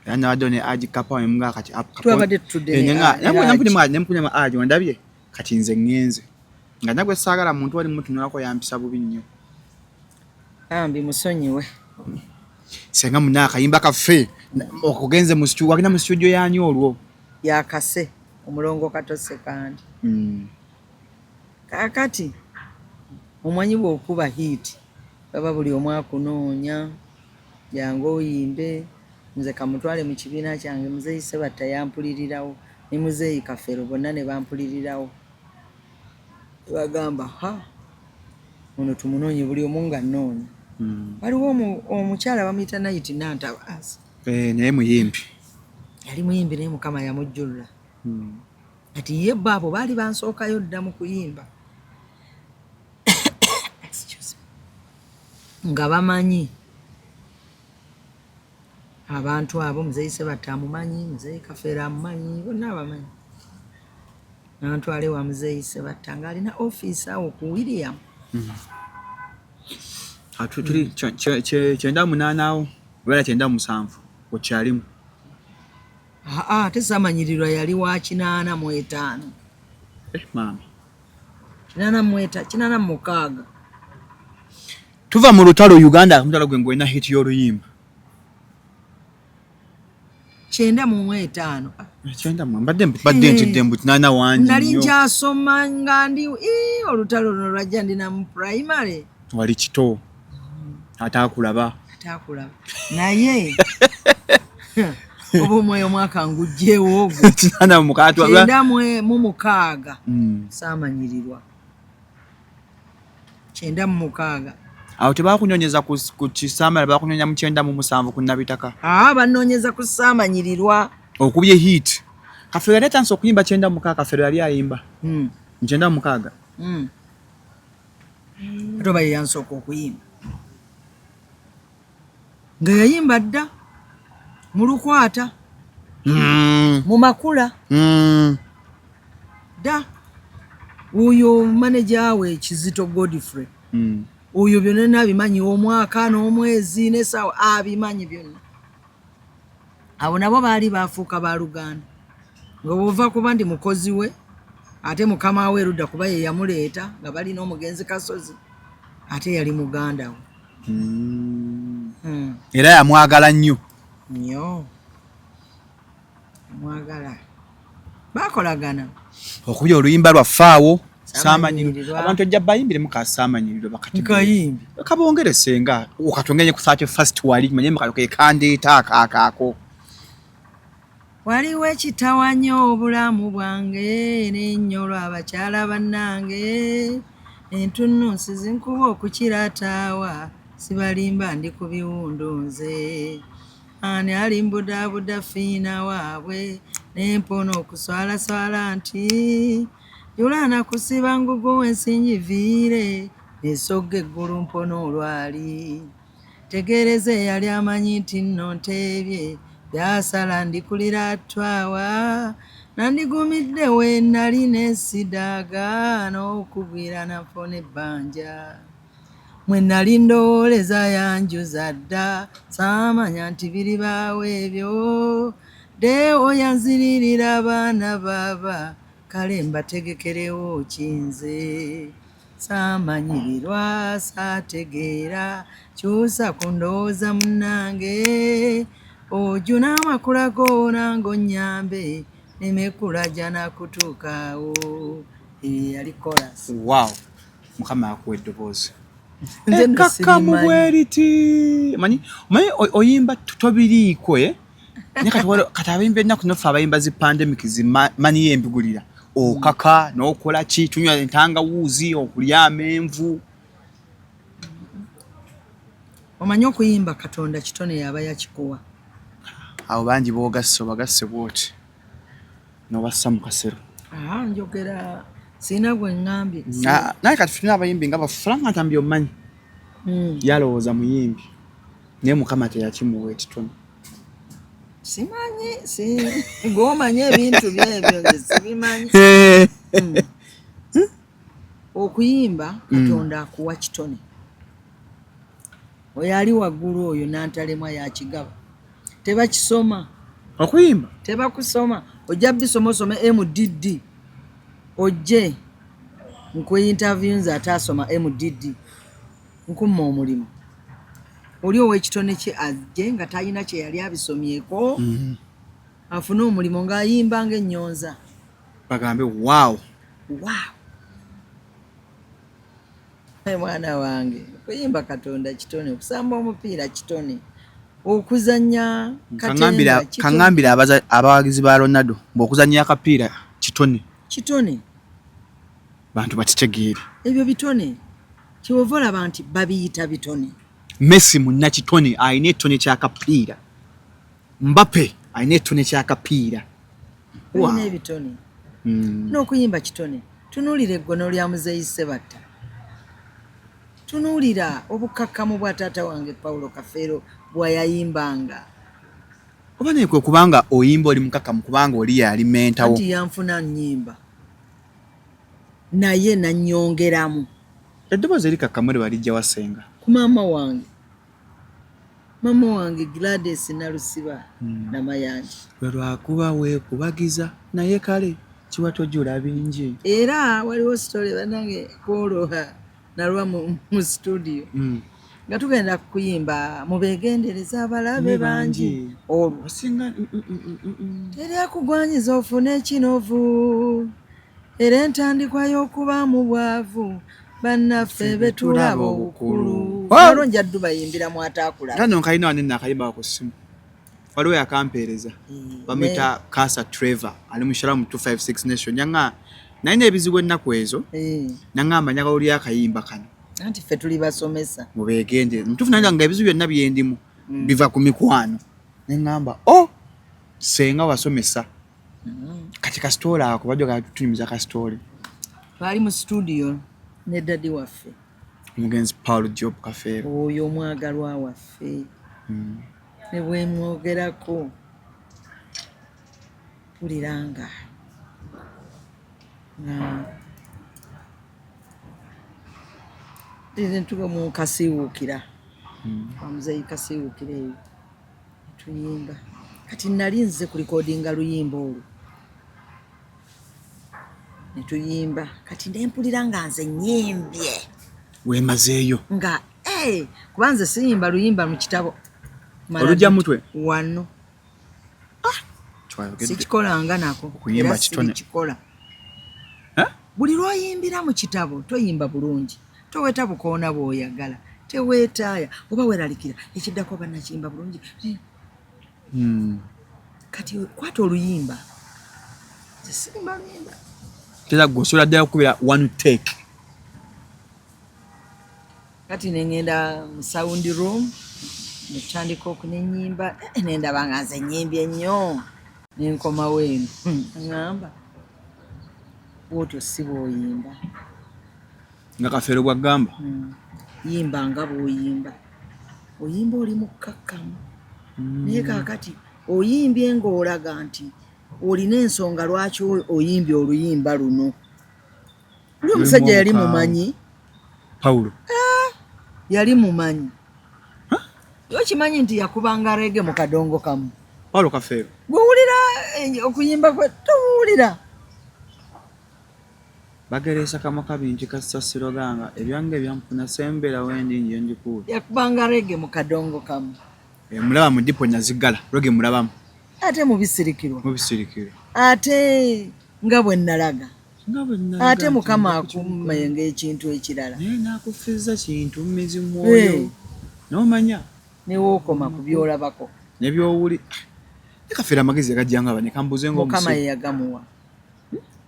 Era nabadde ne Aji Kapa ne kati Twabadde tutudde ne Aji. Nemukunyama Aji wandabye kati nze ŋŋenze. Nga nagwe saagala muntu wali mutunulako, yampisa bubi nnyo. Bambi musonyiwe. Senga muna akayimba kaffe okugenze mu studio, wagenda mu studio yanyu olwo? Yakase omulongo Katose kandi. Kaakati omanyi bw'okuba hit baba buli omu akunoonya, jangu oyimbe. Nze kamutwale mu kibiina kyange, Muzeeyi Sebatta yampulirirawo ne Muzeeyi Kafeero, bonna ne bampulirirawo, bagamba, "Ha, ono tumunoonye." Buli omu nga nnoonya. Waliwo omukyala bamuyita Nayiti Nantabaasi. Eh, naye muyimbi. Yali muyimbi naye Mukama yamujjulula. Kati ye bo abo baali bansookayo dda mu kuyimba. Excuse me. Nga bamanyi abantu abo, Muzeeyi Sebatta amumanyi, Muzeeyi Kafeero amumanyi, bonna abamanyi. Nantwala ewa Muzeeyi Sebatta ng'alina ofiisi awo ku William. Tuli 98 awo obeera 97 okyalimu. Aa, ate Samanyirirwa yali wa 85. Eh, maama. 86. Tuva mu lutalo Uganda, omutalo gwe ng'olina hit y'oluyimba. 95. 90 mbadde ntidde mbu 80 wangi. Nali nnyo. Nkyasoma nga ndi ii, olutalo luno lwajja ndi na mu primary. Wali kito ate akulaba. Atakulaba naye oba omwoyo omwaka ngugjewo ogwo. 86. 96. Saamanyirirwa 96. Awo tebakunyonyeza ku kisamala, bakunyonya mu 97 ku Nabitaka. Aa, banoonyeza ku Saamanyirirwa. Okubye hit, Kafeero yali atandise okuyimba 96. Kafeero yali ayimba 96. Ate oba ye yansooka okuyimba, nga yayimba dda mu Lukwata, mu Makula dda. Oyo maneja we Kizito Godfrey, oyo byonna abimanyi, omwaka n'omwezi n'essaawa abimanyi byonna. Abo nabo baali bafuuka baluganda, nga bwova kuba ndi mukozi we ate mukama we erudda kuba ye yamuleeta, nga balina omugenzi Kasozi, ate yali muganda we. Era yamwagala nnyo. Nnyo, mwagala, bakolagana. Okubya oluyimba lwaffe awo. Saamanyirirwa. Saamanyirirwa, abantu ojja bayimbiremu ka Saamanyirirwa bakati. Nkayimbi? Kabongere senga okatonganye ku 31st, wali manye mukalo ke kandeeta akaakaako. Waliwo ekitawanya obulamu bwange n'ennyolwa, abakyala bannange, entunnunsi zinkuba okukira taawa. Sibalimba, ndi ku biwundu nze. Ani alimbudaabuda fiina waabwe nempona okuswalaswala nti julaana kusiba ngugu ensinjiviire nesogga eggulu mpona olwali. Tegereza eyali amanyi nti nno nteebye byasala ndikulira twawa nandigumidde we nali nesidaaga n'okugwira nafuna ebbanja mwe nali ndowooleza yanjuza dda. Saamanya nti biribaawo ebyo. Ddewo yanziririra abaana baaba, kale mbategekerewo kinze. Saamanyirirwa, saategeera. Kyusa ku ndowooza munnange, ojuna amakula go nange onnyambe neme kulajana kutuukaawo. Eyo yali chorus. Wow, Mukama akuwa eddoboozi. Nze nno Ekkakkamu sirimanyi. bweriti. Manyi omanyi oyimba tobiriiko, eh? Naye kati kati abayimbi ennaku zino ffe abayimba zi pandemic zi maniyo embigulira okaka n'okola ki, tunywa entangawuuzi, okulya amenvu. Omanyi okuyimba Katonda kitone yaba yakikuwa. Abo bangi boogasse obagasse bwoti n'obassa mu kasero. Njogera sirina gwe ŋŋambye. Naye kati tulina abayimbi nga ba Frank Ntambi omumanyi. Yalowooza muyimbi naye Mukama teyakimuwa ekitone. Simanyi, gw'omanyi ebintu byebyo nze sibimanyi. Okuyimba Katonda akuwa kitone. Oyo ali waggulu oyo nantalemwa yakigaba. Tebakisoma. Okuyimba? Tebakusoma. Ojja bisoma osome MDD. Ojje nkuwe interview nze ate asoma MDD. Nkumma omulimu. Oli ow'ekitone kye ajje nga talina kye yali abisomyeko. Afune omulimu ng'ayimba ng'ennyonza. Bagambe wow. Wow. Mwana wange, okuyimba Katonda kitone, okusamba omupiira kitone, okuzannya katemba kitone. Kaŋŋambire abawagizi ba Ronaldo mbu okuzannya akapiira kitone. Kitone. Bantu bakitegeere. Ebyo bitone. Ky'ova olaba nti babiyita bitone. Messi munnakitone alina ekitone ky'akapiira. Mbappe alina ekitone ky'akapiira. Alina ebitone. N'okuyimba kitone. Tunuulira eggono lya Muzeeyi Ssebatta. Tunuulira obukkakkamu bwa taata wange Paulo Kafeero bwe yayimbanga. Oba naye kwe kubanga oyimba oli mukakkamu kubanga oli yali mentawo. Anti yanfuna nnyimba naye nannyongeramu. Eddoboozi erikakkamu lye walijja wa ssenga? Ku maama wange. Maama wange Gladys Nalusiba Namayanja. Lwe lwakuba weekubagiza naye kale kiwa tojula bingi. Era waliwo story bannange kwolwo nalwa mu studio. Nga tugenda kuyimba mubeegendereze abalabe bangi. Olwo. Osinga, Teri akugwanyiza ofune ekinovu. Era entandikwa y'okuba mu bwavu bannaffe be tulaba obukulu. Olwo nja ddubayimbira mu ataakulaba. Nga nno nkalina wano nno akayimba ku ssimu. Waliwo yakampeereza. Bamuyita Kasa Trevor ali mu Shalom 256 Nation. Yanga nalina ebizibu ennaku ezo. Nangamba njagala oli akayimba kano. Anti ffe tuli basomesa. Mubeegendereze. Mutuufu nange nga ebizibu byonna bye ndimu biva ku mikwano. Ne ŋŋamba, oh, ssenga wasomesa. Kati kasitoole ako bajja katunyumiza kasitoole. Twali mu studio ne daddy waffe. Omugenzi Paul Job Kafeero. Oyo omwagalwa waffe. Ne bwe mwogerako mpulira nga ntuba mu Kasiiwuukira. Omuzeeyi Kasiiwuukira eyo. Tuyimba. Kati nali nze ku recordinga luyimba olwo. Ne tuyimba. Kati ne mpulira nga nze nnyimbye. Weemazeeyo. Nga, kuba nze siyimba luyimba mu kitabo. Olujja mutwe? Wano. Twayogedde. Sikikolanga nako. Okuyimba Era kitone. sirikikola. Buli lw'oyimbira mu kitabo toyimba bulungi. Toweta bukoona bw'oyagala. Teweetaaya oba weeralikira ekiddako oba nakiyimba bulungi. Kati kwata oluyimba. Nze sirimba luyimba. Tera gwe osobola ddala okukubira one take. Kati ne ŋŋenda mu sound room ne tutandika okunennyimba, ne ndaba nga nze nnyimbye nnyo. Ne nkomawo eno. Ŋŋamba bw'otyo si bw'oyimba. Nga Kafeero bw'agamba. Yimba nga bw'oyimba. Oyimba oli mukkakkamu. Naye kaakati oyimbye ng'olaga nti olina ensonga lwaki oyimbye oluyimba luno. Oli omusajja yali mumanyi. Paulo. Yali mumanyi. Okimanyi nti yakubanga reggae mu kadongo kamu. Paulo Kafeero. Bw'owulira okuyimba kwe towulira. Bagereesa kamwa kabingi kasasiro ganga ebyange byanfuna sembera wendi nje ndikuwe. Yakubanga reggae mu kadongo kamu. Mulaba mu dipo nazigala reggae mulabamu. Ate mu bisirikirwa. Mu bisirikirwa. Ate nga bwe nalaga. Nga bwe nalaga Ate nti Mukama nja kukimukola. akumme ng'ekintu ekirala. Naye n'akufiza kintu mmizi mwoyo. N'omanya. Ne wookoma ku by'olabako. Ne by'owuli. Kafeero amagezi yagajjanga bane kambuze Mukama ye yagamuwa.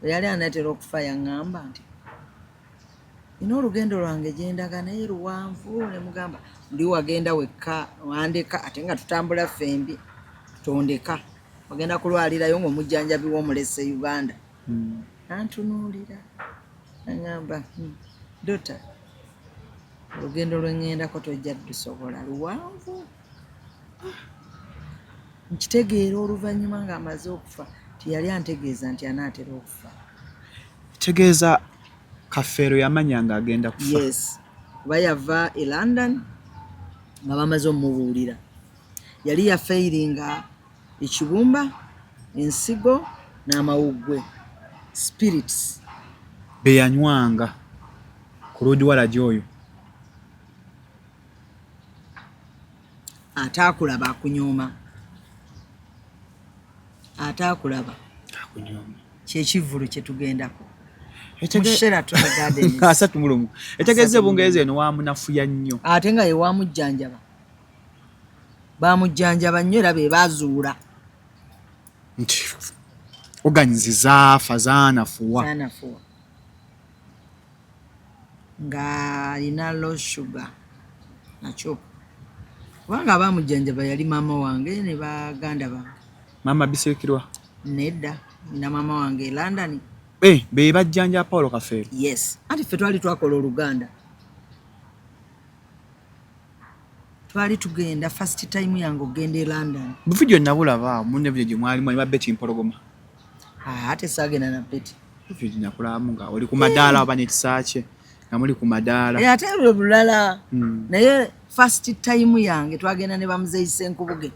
Bwe yali anaatera okufa yaŋŋamba nti nina olugendo lwange gyendaga naye luwanvu, ne mugamba ndi wagenda wekka wandeka ate nga tutambula ffembi, tondeka ogenda kulwalirayo ng'omujjanjabi w'omulese Uganda. Nantunuulira naŋŋamba, dota olugendo lwe ŋŋendako tojja dusobola, luwanvu. Nkitegeera oluvannyuma ng'amaze okufa nti yali antegeeza nti anaatera okufa. Tegeeza Kafeero yamanya ng'agenda kufa. Yes, kuba yava e London nga bamaze omubuulira. Yali yafeiringa ekibumba, ensigo n'amawuggwe, spirits. Be yanywanga ku Lord Waragi oyo. Ate akulaba akunyooma. Ate akulaba akunyooma. Kyekivvulu kye tugendako. Mu Sheraton Gardens. 31. Etegeeza Ebungereza eno wamunafuya nnyo. Ate nga ye wamujjanjaba. Bamujjanjaba nnyo era be baazuula nti organs zaafa, zaanafuwa. Zaanafuwa. Ng'alina low sugar nakyo. Kubanga abaamujjanjaba yali maama wange ne baganda bange. Maama Bisirikirwa? Nedda, nina maama wange e London. Be bajjanja Paulo Kafeero? Yes. Anti ffe twali twakola Oluganda. Twali tugenda first time yange okugenda e London. Bu video nabulaba munne video gye mwalimu alima Betty Mpologoma. Ate saagenda na Betty. Video nakulabamu nga oli ku madaala oba n'ekisaakye nga muli ku madaala. Ate lwe bulala. Naye first time yange twagenda ne bamuzeeyi Ssenkubuge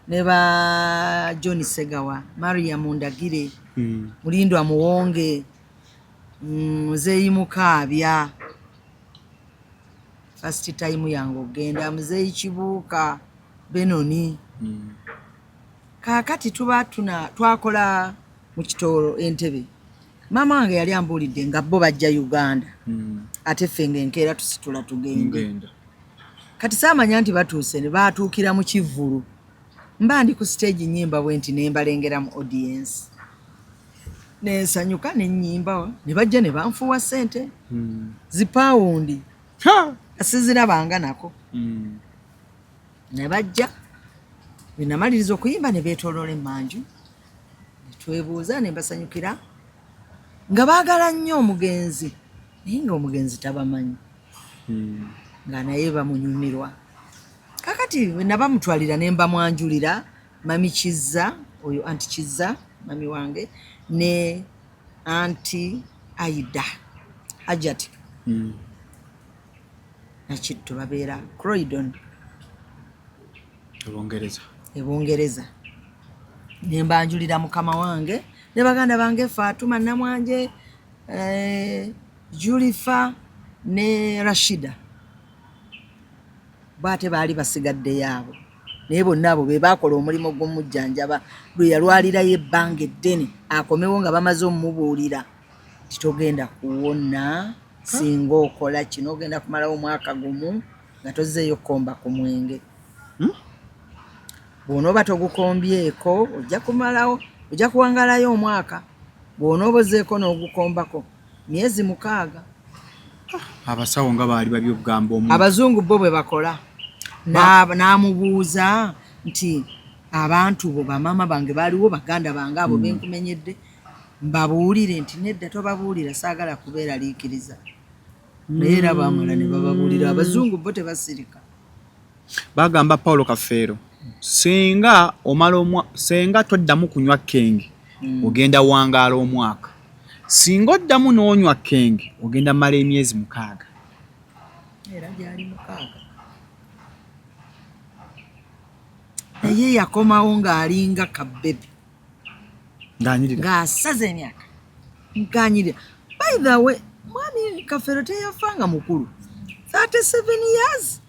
ne ba John Segawa, Mariam Ndagire, Mulindwa Muwonge, Muzeeyi Mukaabya. First time yange okugenda Muzeeyi Kibuuka, Benoni. Kaakati tuba twakola mu Kitooro Entebbe. Maama wange yali ambuulidde nga bo bajja Uganda. Ate ffe ng'enkeera tusitula tugende. Kati saamanya nti batuuse ne baatuukira mu kivvulu. Mba ndi ku stage nnyimba bwe nti ne mbalengera mu audience. Ne nsanyuka ne nnyimba ne bajja ne banfuuwa ssente. Zipawundi. Sizirabanga nako. Ne bajja bwe namaliriza okuyimba ne beetooloola emmanju. Ne twebuuza ne mbasanyukira nga baagala nnyo omugenzi naye ng'omugenzi tabamanyi. Nga naye bamunyumirwa. Kakati bwe nabamutwalira ne mbamwanjulira Mami Kizza, oyo Aunty Kizza mami wange ne Aunty Aida Hajat Nakitto babeera Croydon. Ebungereza. Ebungereza. Ne mbanjulira mukama wange ne baganda bange Fatuma Namwanje, Julifa ne Rashida. Bw'ate baali basigaddeyo abo. Naye bonna abo be baakola omulimu gw'omujjanjaba lwe yalwalirayo ebbanga eddene akomewo nga bamaze omubuulira nti togenda kuwona singa okola kino, ogenda kumalawo omwaka gumu nga tozzeeyo kukomba ku mwenge. Bw'onooba togukombyeko ojja kumalawo, ojja kuwangaalayo omwaka. Bw'onooba ozzeeko n'ogukombako myezi 6. Abasawo nga baali babi okugamba omuntu. Abazungu bo bwe bakola. N'amubuuza nti abantu bo bamaama bange baaliwo, baganda bange abo benkumenyedde, mbabuulire nti nedda tobabuulira, saagala kubeeraliikiriza. Naye era baamala ne bababuulira. Abazungu bo tebasirika. Bagamba Paulo Kafeero singa omala singa toddamu kunywa kenge ogenda wangaala omwaka. Singa oddamu n'onywa kenge ogenda mala emyezi 6. Era gyali 6. Naye yakomawo ng'alinga kabbebi. Ng'anyirira. Ng'asaza emyaka. Ng'anyirira. By the way, mwami Kafeero teyafanga mukulu. 37 years.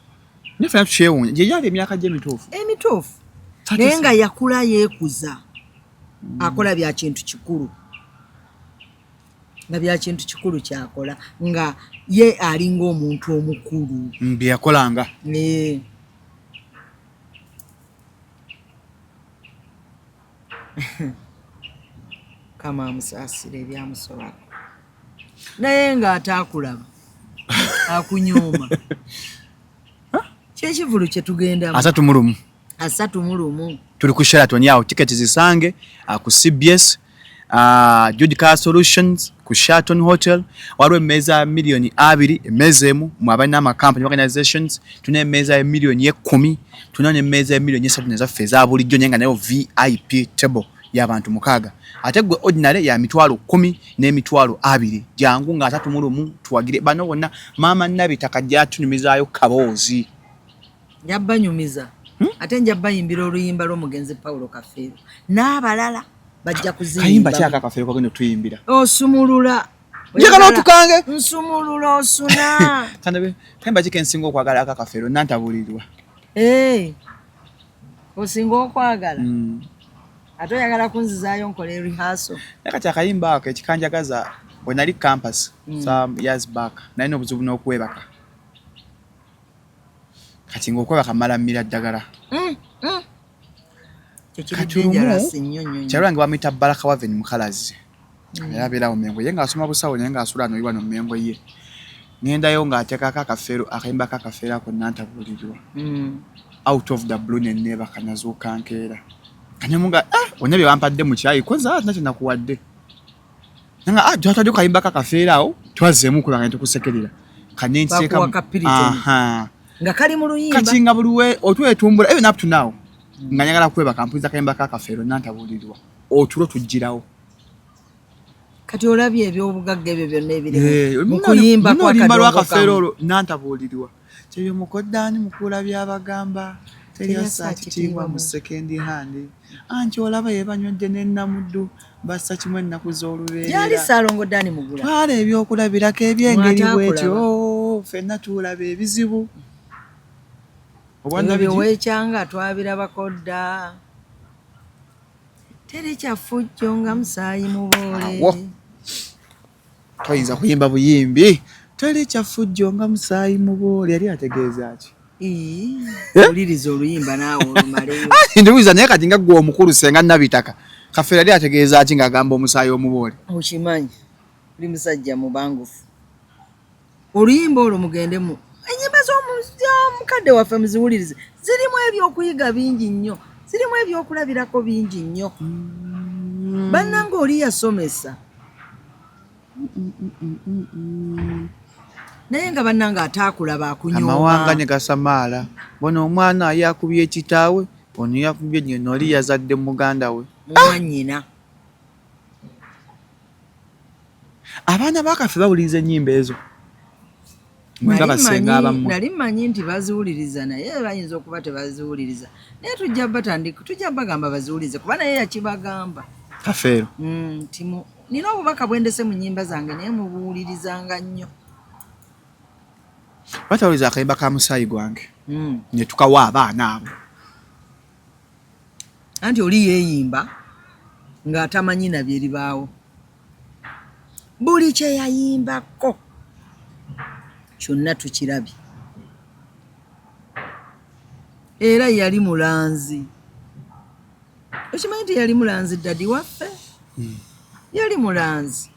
Neffe tukyewuunya. Gye gyali emyaka gye emituufu. Emituufu. Naye nga yakula yeekuza. Akola bya kintu kikulu. Nga bya kintu kikulu ky'akola. Nga ye alinga omuntu omukulu. Bye yakolanga. Kama amusaasira ebyamusobako, naye ng'ataakulaba akunyooma. Kyekivulu kyetugendamu. 31. 31. Tuli ku Sheraton awo, tiketi zisange ku CBS, Jude Car Solutions ku Sheraton Hotel. Waliwo emmeeza ya miliyoni 20, emmeeza emu mu abalina amakampani, organizations. Tulina emmeeza ya miliyoni 10, tulina n'emmeeza ya miliyoni 3 nezaffe eza bulijjo, naye nga nayo VIP table y'abantu mukaaga. Ate gwe ordinary ya 10,000 n'emitwalo 20. Jangu nga 31 tuwagire bano bonna. Maama Nabitaka jatunyumizaayo kaboozi. Njabanyumiza, ate nja bayimbira oluyimba lw'omugenzi Paulo Kafeero n'abalala bajja Kayimba kuziyimba. Kyaka Kafeero kagenda otuyimbira? Osumulula. Njagala otukange. Nsumulula osuna. Kanabe kayimba ki kensinga okwagala aka Kafeero? Nantabuulirwa. Eh, osinga okwagala? Ate oyagala kunzizaayo nkole rehearsal? Naye kati akayimba ako ekikanjagaza, bwe nali campus some years back, nalina obuzibu n'okwebaka. Kati ng'okwebaka mmala mmira ddagala. Kyo kiri Kati lumu dangerous nnyo nnyo nnyo. Kyalo wange bamuyita Baraka Waven Mukalazi, era abeerawo Mengo. Ye ng'asoma busawo, naye ng'asula ano wano Mengo. Ye ŋŋendayo ng'ateekako akafeero, akayimba k'akafeero ako, Nantabuulirwa. Out of the blue ne neebaka, nazuuka nkeera kanyemu nga, ah, bonna bye bampadde mu kyayi koza ate nakyo nakuwadde nga, ah, twatadde kayimba k'akafeero awo, twazzeemu okulaba nga tukusekerera kanenteeka. Bakuwa ka Piriton. Nga kali mu luyimba. Kati nga buli we otwetumbula, even up to now, nga njagala kwebaka mpuliza kayimba k'akafeero Nantabuulirwa, otulo tugirawo. Kati olabye ebyobugagga ebyo byonna ebiri Eh, mu kuyimba muno oluyimba kwa lw'akafeero olwo Nantabuulirwa, kyebyo mukoddaani mukuula byabagamba, teryassa kitiibwa mu second hand, anti olaba yebanywedde n'ennamuddu, bassa kimu ennaku Gyali z'olubeerera. Saalongo Dani Mugula. Twala ebyokulabirako ebyengeri Mwataakulaba. bwetyo, ffenna tuulaba ebizibu. Ebyo Obwannabigi. byeweekyanga twabirabako dda. Teri kyafujjo nga musaayi muboole. Awo. Toyinza kuyimba buyimbi teri kyafujjo nga musaayi muboole, yali ategeeza ki? Ii, wuliriza oluyimba naawe olumaleyo. Ndiwuliza, naye kati nga gwe omukulu senga Nabitaka, Kafeero yali ategeeza ki ng'agamba omusaayi omuboole? Okimanyi oli musajja mubangufu. Oluyimba olwo mugende mu ennyimba z'omukadde waffe muziwulirize, zirimu ebyokuyiga bingi nnyo, zirimu ebyokulabirako bingi nnyo. Bannange, oli yasomesa, naye nga bannange ataakulaba Amawanga akunyooma. Ne gasamaala, bona omwana yakubye kitaawe, ono yakubye nnyina, oli yazadde muganda we. Mumwannyina. Abaana bakaffe bawuliriza ennyimba ezo? Mwe nga basenga abammwe. Nali mmanyi nti baziwuliriza, naye bayinza okuba tebaziwuliriza, naye tujja batandika, tujja bagamba baziwulirize, kuba naye yakibagamba. Kafeero. Nti nina obubaka bwendese mu nnyimba zange, naye mubuwulirizanga nnyo. Batawuliriza akayimba ka musaayi gwange ne tukawa abaana abo? Anti oli yeeyimba ng'atamanyi na byeribaawo. Buli kye yayimbako kyonna tukirabye. Era yali mulanzi. Okimanyi nti yali mulanzi? Daddy waffe yali mulanzi.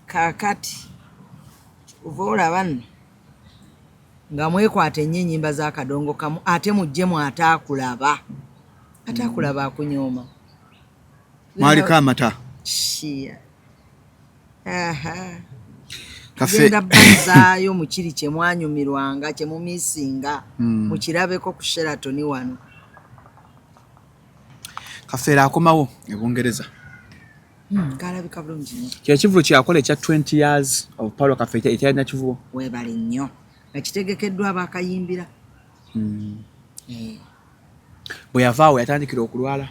Kaakati ova olaba nno nga mwekwata ennyo ennyimba z'akadongo kamu, ate muggyemu ataakulaba. Ataakulaba akunyooma. Mwaliko amata. Shia. Aha. Kaffe. Genda bazaayo mu kiri kye mwanyumirwanga, kye mumisinga, mukirabeko ku Sheraton wano. Kafeero akomawo e Bungereza. Ng'alabika bulungi nnyo. Kyekivulo kyeyakola ekya 20 years of Paulo Kafeero ekyalina kivubo. Weebale nnyo, nga kitegekeddwa abakayimbira. Eh, Bwe yavaawo yatandikira okulwala,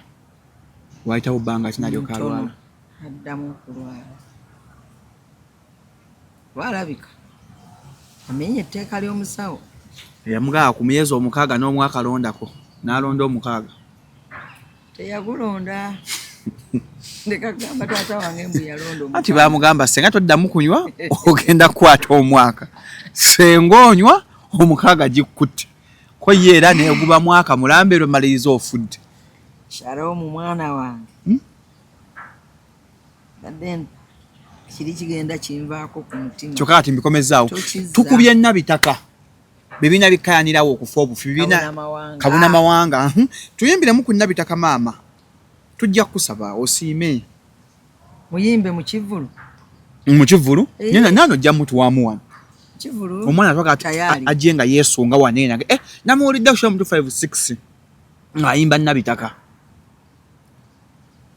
wayitawo bbanga kinalyoka ntono. alwala. Addamu okulwala. Lwalabika amenya etteeka ly'omusawo. Yamugamba ku myezi 6 n'omwaka londako, n'alonda 6. Teyagulonda. Ndeka kugamba taata wange mbu yalonda Anti omukaaga. bamugamba, senga toddamu kunywa, ogenda kukwata omwaka, senga onywa 6 gikkutte ko ye, era neguba mwaka mulambero maliriza ofudde. Shalom mwana wange. Badde kiri kigenda kinvaako ku mutima. Kyokka kati mbikomezaawo. Tokizza. Tukubye Nabitaka. Bibiina bikkayanirawo okufa obufi. Bibiina Kabuna mawanga. Kabuna mawanga. Tuyimbiremu ku Nabitaka maama. Tujja kukusaba osiime. Muyimbe mu kivvulu. Mu kivvulu? Eh. Nena nano ojja mutuwaamu wano. Kivvulu. Omwana atwaka Tayari. ajje nga yeesunga wano eno. Namuwulidde ku Shalom 256 ng'ayimba Nabitaka.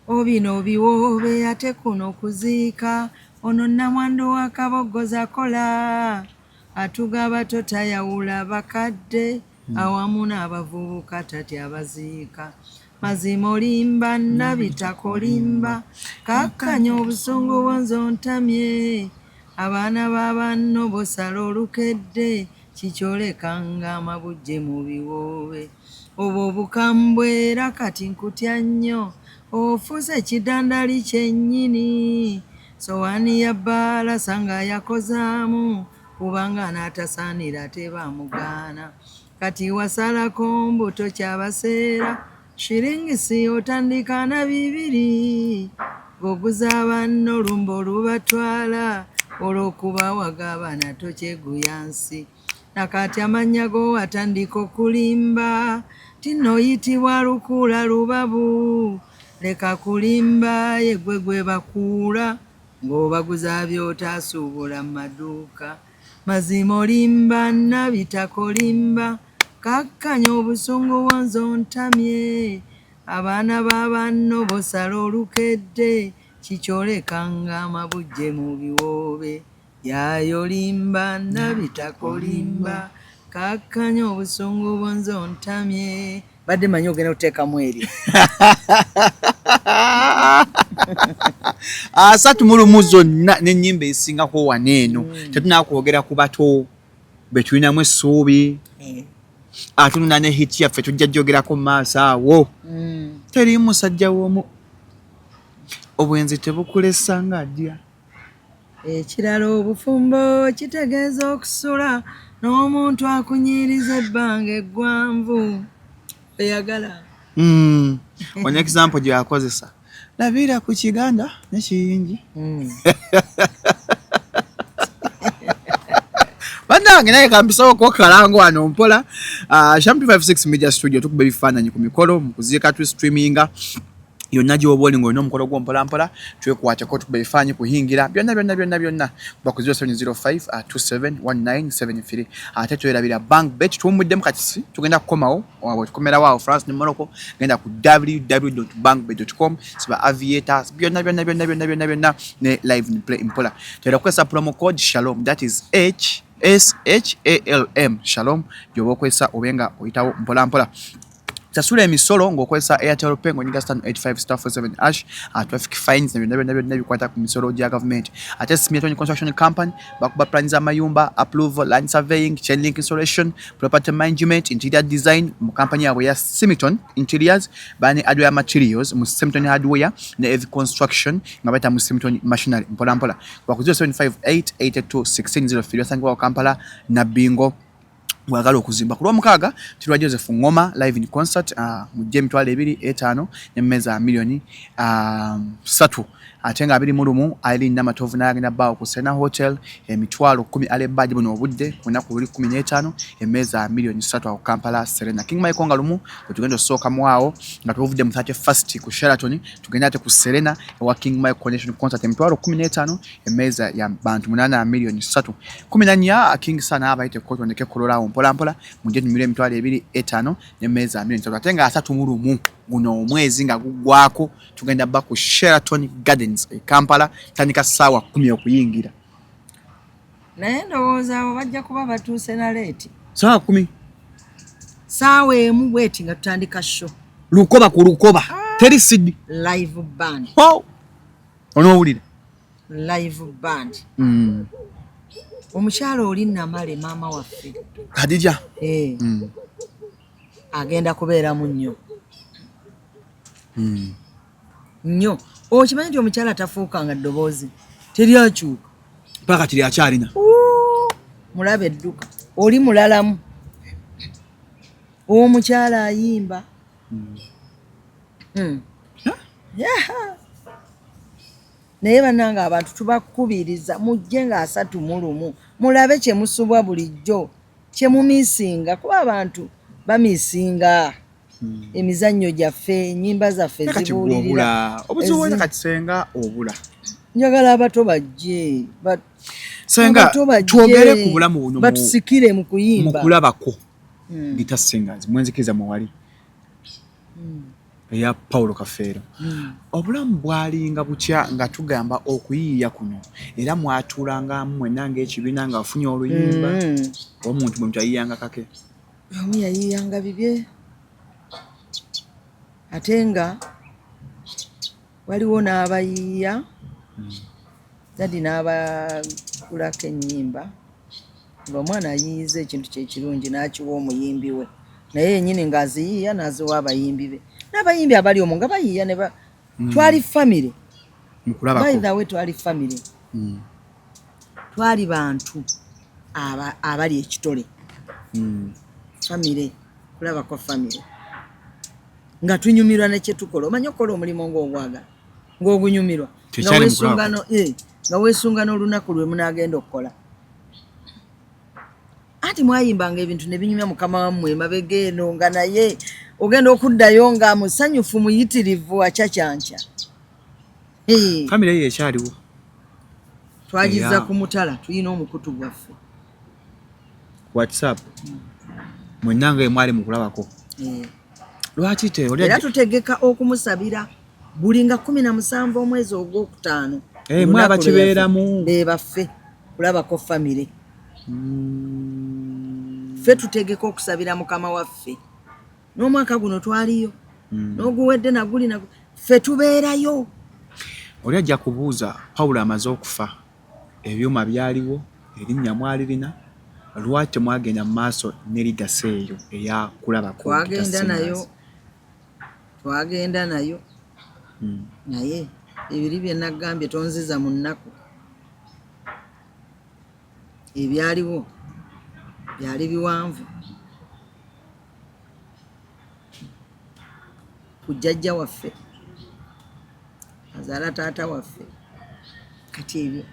Obino biwoobe ate kuno kuziika ono nnamwandu wa Kabogoza akola atugaba totayawula bakadde awamu n'abavubuka tatya abaziika mazima olimba Nabitaka olimba kakkanya obusungu bwonze ontamye abaana ba banno bosala olukedde kikyoleka ng'amabujje mu biwoobe obwo obukambwe era kati nkutya nnyo ofuuse kidandali kyennyini sowaani ya bbalasa nga yakozaamu kubanga n'atasaanira tebamugaana kati wasalako mbuto kyabaseera shiringisi otandika na 2 ng'oguza banno olumbe olubatwala olw'okubawaga abaana tokyeguya nsi nakati amannya go watandika okulimba tinoyitibwa lukuula lubabu leka kulimba yegwe gwe bakuula ng'obaguza by'otaasuubula mu maduuka mazima olimba Nabitaka olimba kakkanya obusungu bwonze ontamye abaana ba banno bosala olukedde kikyoleka ng'amabujje mu biwoobe yayolimba Nabitaka olimba kakkanya obusungu bwonze ontamye. Badde manyi ogenda kuteekamu eryo. 31 zonna n'ennyimba esingako wano eno. Tetunakwogera ku bato be tulinamu essuubi. Ate tulina ne hit yaffe tujja gyogerako mu maaso awo. Teri musajja w'omu obwenzi tebukulesa ng'adya. Ekirala obufumbo kitegeeza okusula n'omuntu akunyiriza ebbanga eggwanvu eyagala. Ono example gyakozesa labira ku kiganda nekiyingi. Bannange naye kampisawo kokalango wano mpola. Shalom 256 Media Studio tukuba ebifaananyi ku mikolo mu kuziika tu streaminga yonna gy'oba oli ng'olina omukolo gwo mpola mpola twekwateko tukuba ebifaananyi kuhingira byonna byonna byonna byonna kuba ku 0705 271973 ate twerabira bank bet tuwummuddemu kati tugenda kukomawo bwe tukomerawo awo France ne Morocco genda ku www.bankbet.com siba aviators byonna byonna byonna byonna byonna byonna ne live in play mpola tera kukozesa promo code Shalom, that is H S H A L M Shalom gy'oba okozesa obe nga oyitawo mpola mpola. Sasula emisolo ng'okozesa Airtel Pay ng'onyiga star 85 star 47 hash, traffic fines na byonna byonna byonna ebikwata ku misolo gya gavumenti. Ate Smiaton Construction Company bakuba plan z'amayumba, approval, land surveying, chain link installation, property management, interior design mu kampani yaabwe ya Simiton Interiors, bane hardware materials mu Simiton Hardware ne Heavy Construction nga bayita mu Simiton Machinery mpola mpola. Ku 0758 82 1603 basangibwa Kampala Nabbingo. Bwagala okuzimba ku lwomukaaga tulwa Joseph Ngoma live in concert, mujje 2,500 n'emmeeza 3 million ate nga 21 Irene Namatovu naye agenda bbaawo ku Serena Hotel 10,000 alebaadi buno obudde ku lunaku luli 15 emmeeza 3 million awo Kampala Serena. King Michael nga lumu bwe tugenda osookamu awo nga tuvudde mu 31st ku Sheraton tugenda ate ku Serena ewa King Michael Coronation Concert 15,000 emmeeza ya bantu 8 3 million 14 King Sana abayite kotondeke kolola awo mpola mpola mujje tumire 25,000 n'emmeeza 3 million ate nga 31 guno omwezi nga guggwako tugenda bba ku Sheraton Gardens e Kampala tandika ssaawa 10 okuyingira. Naye ndowooza abo bajja kuba batuuse na late. Ssaawa 10. Saawa 1 bweti nga tutandika show. Lukoba ku lukoba teri sidi. Live band. Wow. Onoowulira Live band. Omukyala oli Namale maama waffe. Khadija. Eh. Agenda kubeeramu nnyo nnyo. Okimanyi nti omukyala tafuukanga ddoboozi teryakyuka? Paka kiri akyalina. Mulaba edduka oli mulalamu omukyala ayimba. Yeah. Naye bannange, abantu tubakubiriza mujje nga 31, mulabe kyemusubwa bulijjo, kyemumisinga, kuba abantu bamisinga emizannyo gyaffe, ennyimba zaffe. Kati gwe Zibuulirira. obula obuzibu Ezi- wena kati senga obula. Njagala abato bajje Senga, abato bajje, twogere ku bulamu buno batusikire mu mu kuyimba. kulabako Guitar Singers, mwenzikiriza mwewali eya Paulo Kafeero, obulamu bwalinga butya nga tugamba okuyiiya kuno, era mwatuulangamu mwenna ng'ekibiina nga wafunye oluyimba, omuntu bwe mutayiyanga kake? Omu yayiiyanga bibye, ate nga waliwo n'abayiiya daddy n'abagulako ennyimba, ng'omwana ayiiyiza ekintu kyekirungi n'akiwa omuyimbi we, naye yennyini ng'aziyiiya n'aziwa abayimbi be n'abayimbi abali omwo nga bayiiya ne ba twali famire. By Mukulabako. the way, twali famire, twali bantu abali ekitole, famire, kulabako famire nga tunyumirwa nekyetukola. Omanyi okukola omulimu ng'ogwagala, ng'ogunyumirwa, nga Tekyali weesunga mukulabako. Nga weesunga n'olunaku lwe munaagenda okukola. Anti mwayimbanga ebintu ne binyumya mukama wammwe emabega eno, nga naye ogenda okuddayo nga musanyufu muyitirivu, akyakyanca. Famire eyo ekyaliwo? Twagiza Eya. ku mutala, tulina omukutu gwaffe. WhatsApp mwenna nga mwali mukulabako? Lwaki te oli Era tutegeka okumusabira buli nga 17 omwezi ogwokutaano. Eh, mwe Olunaku lwe abakibeeramu. yafa. Be baffe, kulabako famire. Ffe tutegeka okusabira mukama waffe, n'omwaka guno twaliyo, n'oguwedde naguli nagu ffe tubeerayo. Oli ajja kubuuza, Pawulo amaze okufa, ebyuma byaliwo, erinnya mwalirina, lwaki temwagenda mu maaso ne legacy eyo eyakulabako? Twagenda nayo, twagenda nayo, naye ebiri bye nagambye, tonziza mu nnaku. Ebyaliwo byali biwanvu ku jjajja waffe azaala taata waffe. Kati ebyo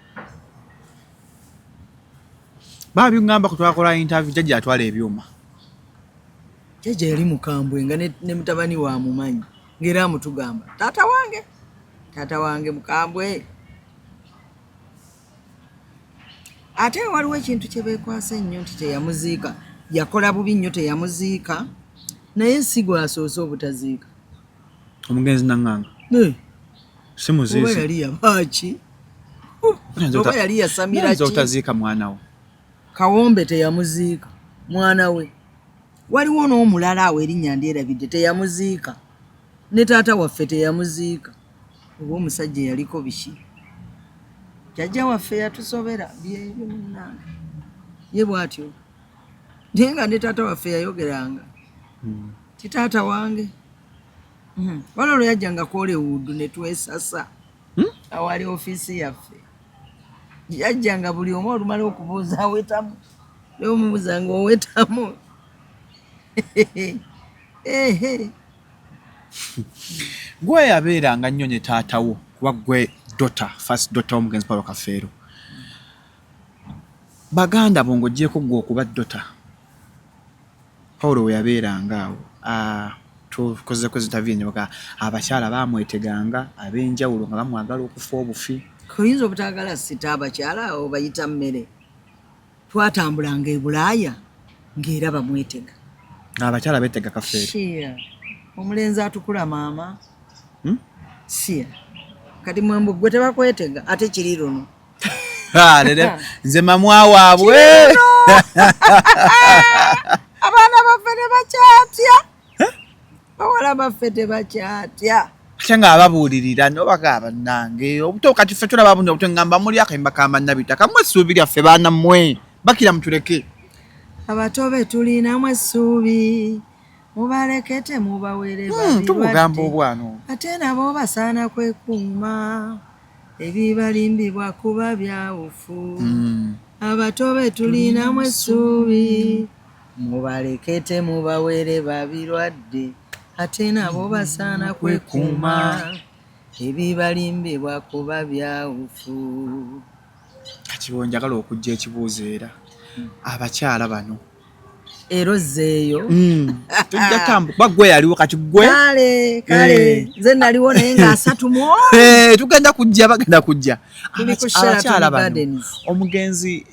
Babiŋŋamba ku twakola interview, jjajja atwala ebyuma. Jjajja yali mukambwe, nga ne mutabani wa mumanyi, ng'era amutugamba, "Taata wange, taata wange mukambwe." Ate waliwo ekintu kye beekwasa ennyo nti teyamuziika, yakola bubi nnyo teyamuziika, naye si gwasoose obutaziika. Omugenzi Naŋŋanga? Si Oba muziizi. yali yabaaki, oba yali yasamira Oyinza ki? Otaziika mwana wo. Kawombe teyamuziika mwana we. Waliwo n'omulala awo, erinnya ndyerabidde, teyamuziika. Ne taata waffe teyamuziika. Oba omusajja yaliko biki? Jjajja waffe yatusobera byebyo, munnange, ye bw'atyo. Naye nga ne taata waffe yayogeranga ti taata wange. Waliwo lwe yajjanga ku Hollywood ne twesasa awali ofiisi yaffe. Yajjanga buli omu olumala okubuuza awetamu, naye omubuuza nga owetamu. Ehe. Gwe yabeeranga nnyo ne taata wo, kuba gwe daughter, first daughter w'omugenzi Paulo Kafeero. Baganda bo, ng'ogyeko gwe okuba daughter, Paulo we yabeeranga awo, tukozeko interview nyoka, abakyala bamweteganga ab'enjawulo nga bamwagala okufa obufi. Oyinza obutaagala sita, abakyala awo bayita mmere. Twatambulanga e Bulaaya ng'era bamwetega. Ng'abakyala beetega Kafeero. Shia. Omulenzi atukula maama. Hmm? Sia. Kati mwembu gwe tebakwetega, ate kiri luno. Ah, nze mamwa waabwe. Abaana baffe tebakyatya, bawala baffe tebakyatya. Ate nga ababuulirira nobaga, bannange, obuto kati ffe tulaba buno obuto, ngamba muli akayimba ka Mannabitaka, mmwe essuubi lyaffe, baana mmwe bakira mutuleke. Abato be tulinamu essuubi, mubaleke, temubawere. Tubugamba obwana obwo. Ate nabo basaana kwekuuma, ebibalimbibwa kuba byawufu. Abato be tulinamu essuubi, mubaleke, temubawere babirwadde. Ate nabo basaana kwekuuma, ebibalimbibwa kuba byawufu. Kati njagala okujja ekibuuzo era abakyala bano era ozzeeyo. Tujja tambuka gwe yaliwo kati gwe kale kale nze naliwo naye nga 31. Tugenda kujja, bagenda kujja. Tuli ku Sheraton Abakyala bano Gardens. Omugenzi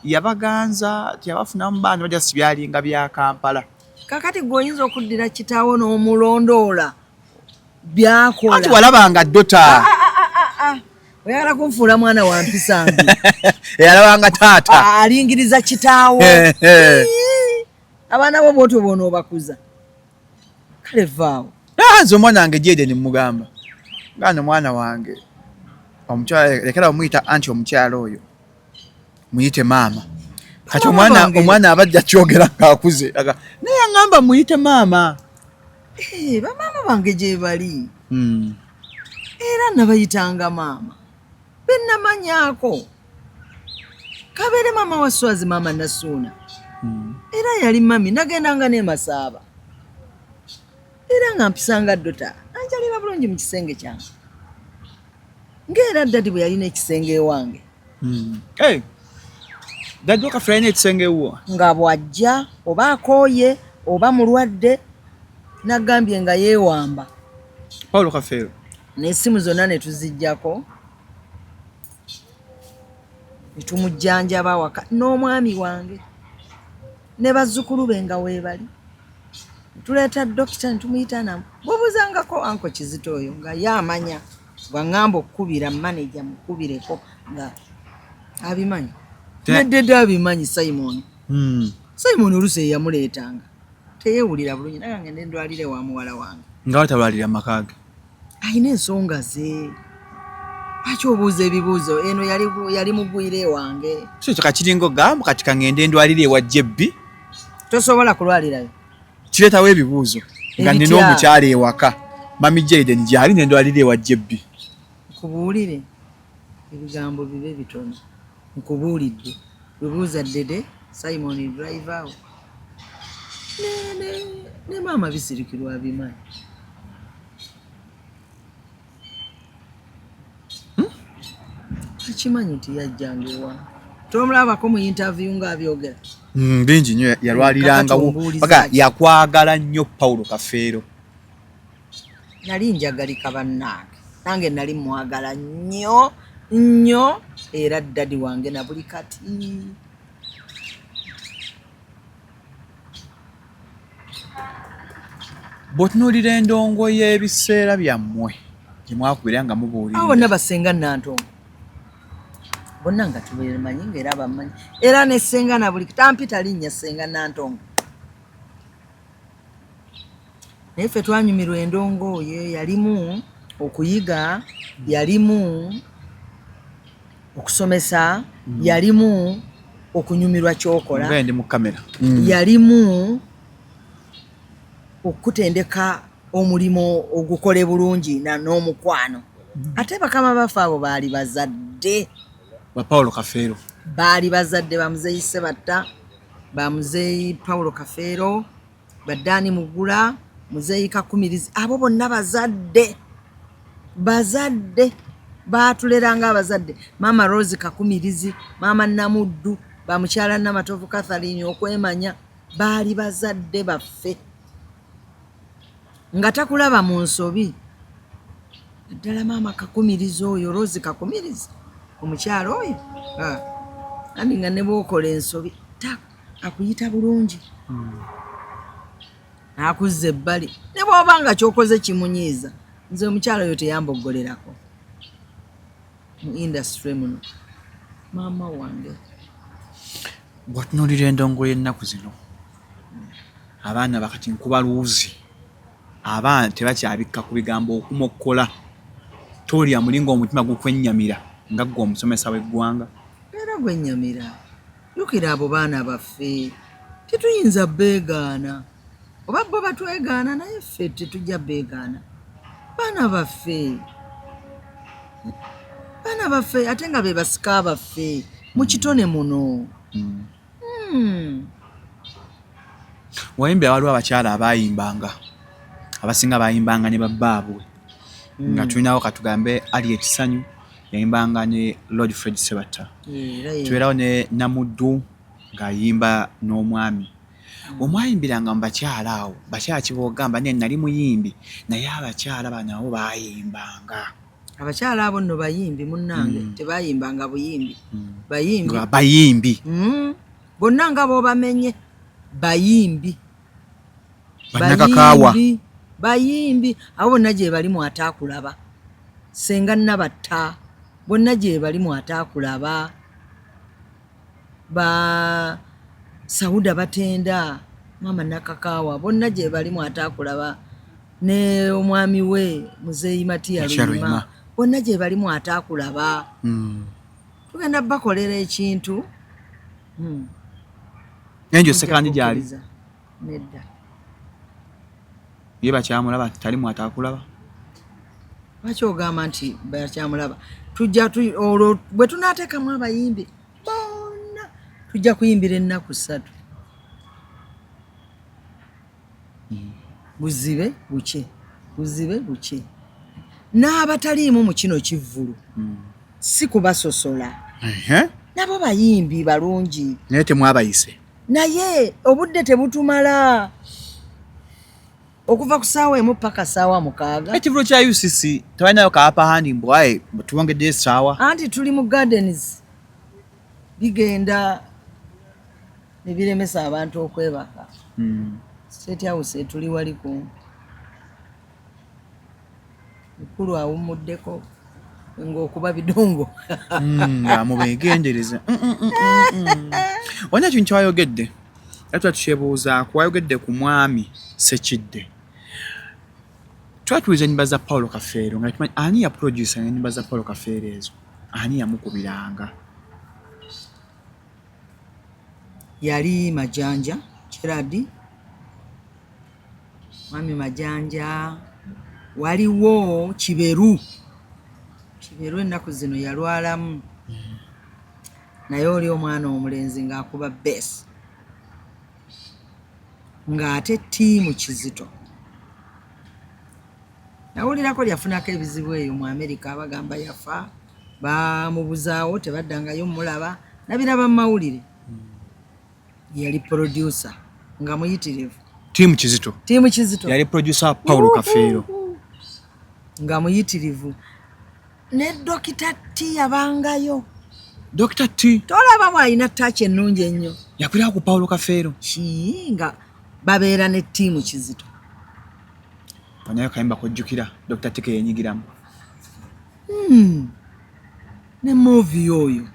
yabaganza teyabafunamu baana, bajja si byalinga bya Kampala. Kakati gwe oyinza okuddira kitaawo n'omulondoola byakola? Anti walabanga ddota. Oyagala kunfuula mwana wa mpisa mbi? Yalabanga taata. Alingiriza kitaawo. Ii, abaana bo bwotyo bw'onoobakuza, kale vaawo. Nze omwana wange Jaden mugamba gaana omwana wange omukyala lekera omuyita anti omukyala oyo muyite maama. Kati Maama omwana wange. Omwana abajja kyogera ng'akuze, naye aŋŋamba muyite maama. Eh, bamaama bange gye bali era nabayitanga maama benamanyaako, kabeere maama wa Swazi, maama Nasuuna, era yali mami nagendanga nemasaaba era nga mpisanga ddota anjalira bulungi mu kisenge kyange, ngaera daddy bwe yalina ekisenge ewange. Hey, daddy wakaffe alina ekisenge ewuwo? Nga bw'ajja oba akooye oba mulwadde, nagambye nga yeewamba. Paulo Kafeero. N'essimu zonna ne tuziggyako ne tumujjanjaba awaka n'omwami wange ne bazzukulu be nga weebali. Tuleeta dokita ne tumuyita namu bwebuuzangako anko Kizito oyo nga ye amanya bwaŋŋamba okukubira maneja mukubireko nga abimanyi. Neddedde abimanyi Simon. Simon oluusi eyamuleetanga teyeewulira bulungi, naye ngende ndwalire wa muwala wange. Nga batalwalira maka ge. Alina ensonga ze, lwaki obuuza ebibuuzo? Eno yali mugwire wange. So ekyo kakiringa ogamba kati kaŋŋende ndwalire ewa Jebbi. Tosobola kulwalirayo. Kireetawo ebibuuzo nga nina Ebitya? Omukyala ewaka mami Jaden gyali nendwalira ewa Jebbi. Nkubuulire, ebigambo bibe bitono, nkubuulidde bibuuza ddede Simon driver wo ne maama bisirikirwa abimanyi. Akimanyi nti yajjanga ewange, tomulabako mu interview ng'abyogera? Bingi nnyo yalwalirangawo. Kakati ombuuliza Baga ki? Yakwagala nnyo Paulo Kafeero. Nali njagalika bannange, nange nali mwagala nnyo nnyo, era daddy wange na buli kati. Bw'otunuulira endongo y'ebiseera byammwe gye mwakubira nga Abo mubuulirira bonna basenga Nantongo bonna nga tubemanyi ngaera bamanyi, era ne senga na buli tampita linnya senga Nantongo, naye ffe twanyumirwa endongo oyo. Yalimu okuyiga, yalimu okusomesa, yalimu okunyumirwa kyokola. Nga ndi mu kamera. Yalimu okutendeka omulimu ogukole bulungi n'omukwano. Ate bakama baffe abo baali bazadde. Ba Paulo Kafeero. Baali bazadde ba muzeeyi Sebatta, ba muzeeyi Paulo Kafeero, baddaani Mugula, muzeeyi Kakumirizi, abo bonna bazadde, bazadde baatuleranga abazadde. Maama Rose Kakumirizi, maama Namuddu, bamukyala Namatovu Catherine, okwemanya baali bazadde baffe nga takulaba mu nsobi. Naddala maama Kakumirizi oyo, Rose Kakumirizi, omukyala oyo, andi nga ne bwokola ensobi ta akuyita bulungi akuzza ebbali ne bw'oba nga kyokoze kimunyiiza. Nze omukyala oyo teyamboggolerako mu industry muno, maama wange. Bw'otunuulira endongo y'ennaku zino, abaana bakati nkuba luuzi, abaana tebakyabikka ku bigambo okumokkola tolya muli ng'omutima gukwennyamira nga ggwe omusomesa w'eggwanga. Era gwennyamira, jjukira abo baana baffe, tetuyinza beegaana oba bo batwegaana, naye ffe tetujja beegaana. Baana baffe, baana baffe, ate nga be basika baffe mu kitone muno. Wayimbira waliwo abakyala abayimbanga Abasinga bayimbanga ne babbaabwe, nga tulinawo katugambe Ali Ekisanyu yayimbanga ne Lord Fred Sebatta. Era ye. Tubeerawo ne Namuddu ng'ayimba n'omwami. Omwayimbiranga mu bakyala awo, bakyala kibogamba ne nali muyimbi, naye abakyala bano abo bayimbanga. Abakyala abo nno bayimbi munnange, tebayimbanga buyimbi, bayimbi. Nga bayimbi. Bonna nga b'obamenye bayimbi. Bannakakaawa. Bayimbi, bayimbi abo bonna gye bali mu ataakulaba, Senga Nabatta bonna gye bali mu ataakulaba, ba Sauda Batenda, Maama Nakakaawa bonna gye bali mu ataakulaba, ne omwami we Muzeeyi Matiya Matiya Luyima Luyima. bonna gye bali mu ataakulaba. Tugenda bakolera ekintu. Enjo Sekandi gyali? Kukkiriza. Nedda. Ye bakyamulaba, tali mu ataakulaba? Lwaki ogamba nti bakyamulaba? Tujja olwo bwe tunaateekamu abayimbi bonna tujja kuyimbira ennaku 3. Buzibe bukye, buzibe bukye. N'abataliimu mu kino kivvulu si kubasosola. Nabo bayimbi balungi. Naye temwabayise. Naye obudde tebutumala. Okuva ku ssaawa 1 paka ssaawa 6. Ekivvulu kya UCC tebalinayo ka upper hand mbu aye tuwongeddeyo essaawa. Anti tuli mu gardens, bigenda ne biremesa abantu okwebaka. State House etuli wali kumpi. Mukulu awummuddeko ng'okuba bidongo. Nga mubeegendereze. Waliwo ekintu ky'wayogedde, era tuba tukyebuuzaako, wayogedde ku mwami Sekidde. Twatuuliza ennyimba za Paulo Kafeero nga tumanyi ani ya producer ennyimba za Paulo Kafeero ezo, ani yamukubiranga? Yali Majanja Gerard, Mwami Majanja. Waliwo Kiberu, Kiberu ennaku zino yalwalamu, naye oli omwana omulenzi ng'akuba bass, ng'ate ttiimu Kizito. Nawulirako lyafunako ebizibu eyo mu Amerika, abagamba yafa, bamubuzaawo tebaddangayo mulaba, nabiraba mu mawulire. Yali producer nga muyitirivu. Ttiimu Kizito. Ttiimu Kizito. Yali producer Paulo Kafeero. Nga muyitirivu. Ne Dr. T yabangayo. Dr. T. Tolaba bw'alina touch ennungi ennyo. Yakulira ku Paulo Kafeero. Ki nga babeera ne ttiimu Kizito. Onayo kayimba kojjukira Dr. T ke yenyigiramu. Ne movie oyo.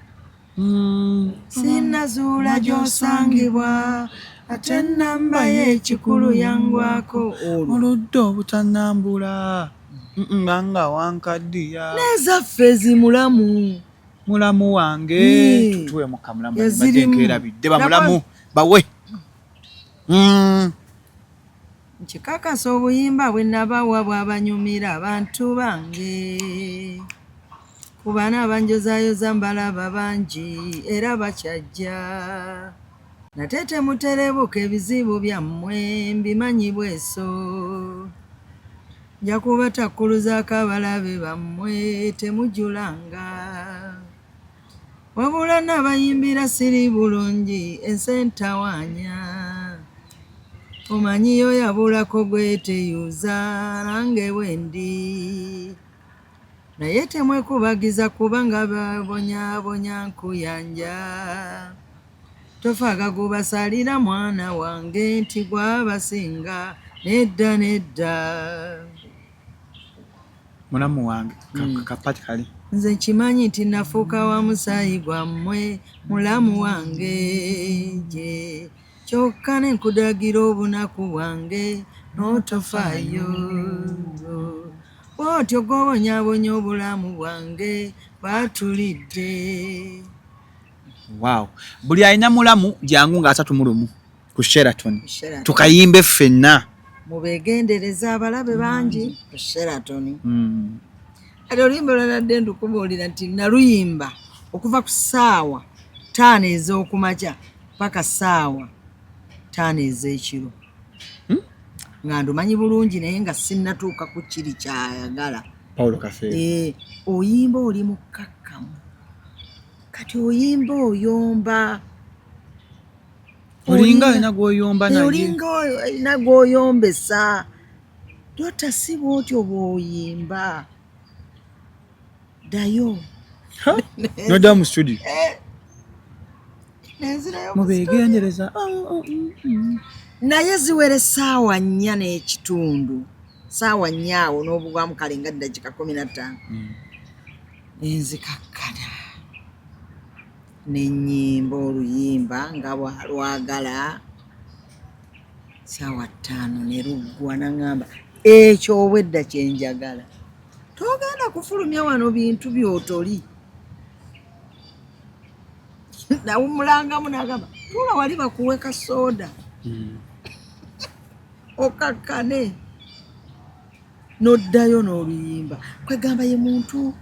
Sinnazuula gy'osangibwa ate ennamba y'ekikulu yangwako olwo. Oludde obutanambula nga wankaddiya. N'ezaffe zimulamu. Mulamu wange tutuwe muka mulamu Ezirimu. mbadde nkerabidde bamulamu bawe. Nkikakasa obuyimba bwe nabawa bwabanyumira abantu bange. Ku baana abanjozaayoza mbalaba bangi era bakyajja. Nate temuterebuka ebizibu byammwe mbimanyi bweso. Nja kubatakkuluzaako abalabe bammwe temujulanga. Wabula n'abayimbira siri bulungi ensi entawaanya. Omanyiyo yabulako gweteyuza nange bwe ndi. Naye temwekubagiza kubanga babonyaabonya nkuyanja. Tofaaga gubasalira mwana wange nti gwabasinga nedda nedda. Mulamu wange kapati kali. Nze nkimanyi nti nafuuka wa musaayi gwammwe mulamu wange gye. Kyokka ne nkudagira obunaku bwange n'otofaayo. Bw'otyo gw'obonyaabonya obulamu bwange batulidde. Wow. Buli alina mulamu jangu nga 31 ku Sheraton. Sheraton. Tukayimbe ffenna. Mubeegendereza abalabe bangi ku Sheraton. Kati oluyimba lwanadde ndukubuulira nti naluyimba okuva ku ssaawa 5 ez'okumakya paka ssaawa 5 ez'ekiro. Nga ndumanyi bulungi naye nga sinnatuuka ku kiri kyayagala. Paulo Kafeero. Eh, oyimba oli mukkakkamu, kati oyimba oyomba. Olinga alina gw'oyomba naye. Olinga olina gw'oyombesa. Dota, si bwotyo bw'oyimba, ddayo. Nodda mu studio. Nenzirayo mu studio. Mubeegendereza. Naye ziwera 4:30, 4:00 awo n'obugwamu kale nga ddakiika 15. Nenzikakkana nenyimba oluyimba nga bwalwagala. 5:00 ne luggwa, naŋŋamba ekyo obwedda kyenjagala, togenda kufulumya wano bintu byotoli. Nawumulangamu, nagamba tuula wali bakuwe ka soda okakkane, n'oddayo n'oluyimba. Kwegamba ye muntu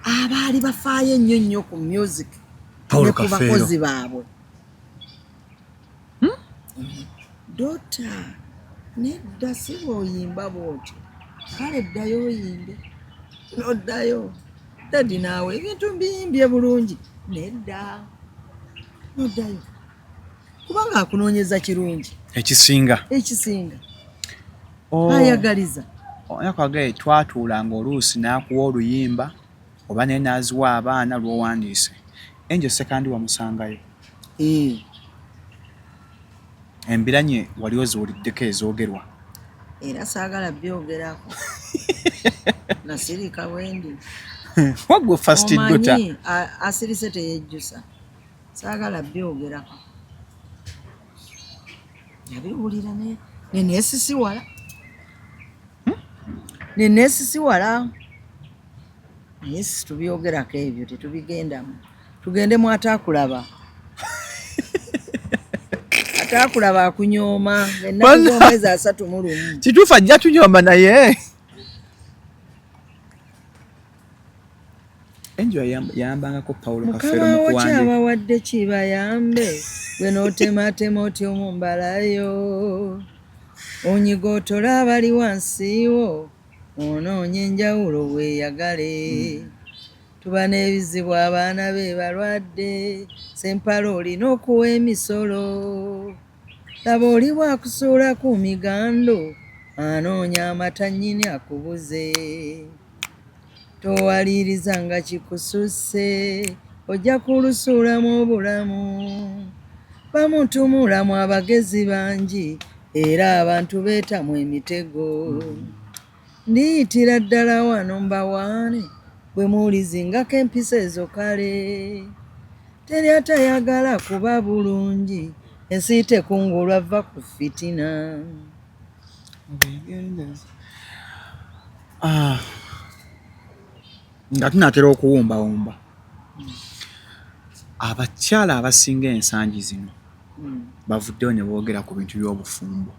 abaali bafaayo ennyo nnyo ku music Paul ne ku Kafeero. bakozi baabwe. Dota, nedda, si bw'oyimba bw'otyo, kale ddayo oyimbe. N'oddayo, daddy naawe ebintu mbiyimbye bulungi. Nedda, n'oddayo, kubanga akunoonyeza kirungi. Ekisinga. Ekisinga. Ayagaliza. Onakwagaye twatuulanga oluusi n'akuwa oluyimba oba naye n'aziwa abaana lw'owandiise. Angel Sekandi wamusangayo? Eh. Embiranye wali oziwuliddeko ezoogerwa? Era saagala byogerako, nasirika bwendi. Waggwe first daughter. Omanyi asirise teyejjusa. Saagala byogerako, nabiwulira neneesisiwala, neneesisiwala, naye si tubyogerako ebyo, tetubigendamu. Tugende mu ataakulaba. Ataakulaba akunyooma ennaku z'omwezi 31. Kituufu, ajja tunyooma, naye Angel yayambangako Paulo Kafeero Mukama mu wo kuwandiika. Kyabawadde kibayambe, gwe n'otematema otyo mu mbalayo, onyiga otola abali wansi wo, onoonya enjawulo weeyagale. Tuba n'ebizibu, abaana be balwadde, sempala olina okuwa emisolo. Laba oli bwakusuula ku migando, anoonya amata nnyini akubuze. Towaliriza nga kikususse, ojja kulusuulamu obulamu. Bamutumulamu abagezi bangi, era abantu beetamu emitego. Ndiyitira ddala wano mbawaane, bwe muwulizingako empisa ezo. Kale teri atayagala kuba bulungi, ensi tekungulwa, va ku fitina. Ah. Nga tunaatera okuwumbawumba, abakyala abasinga ensangi zino bavuddeyo ne boogera ku bintu by'obufumbo,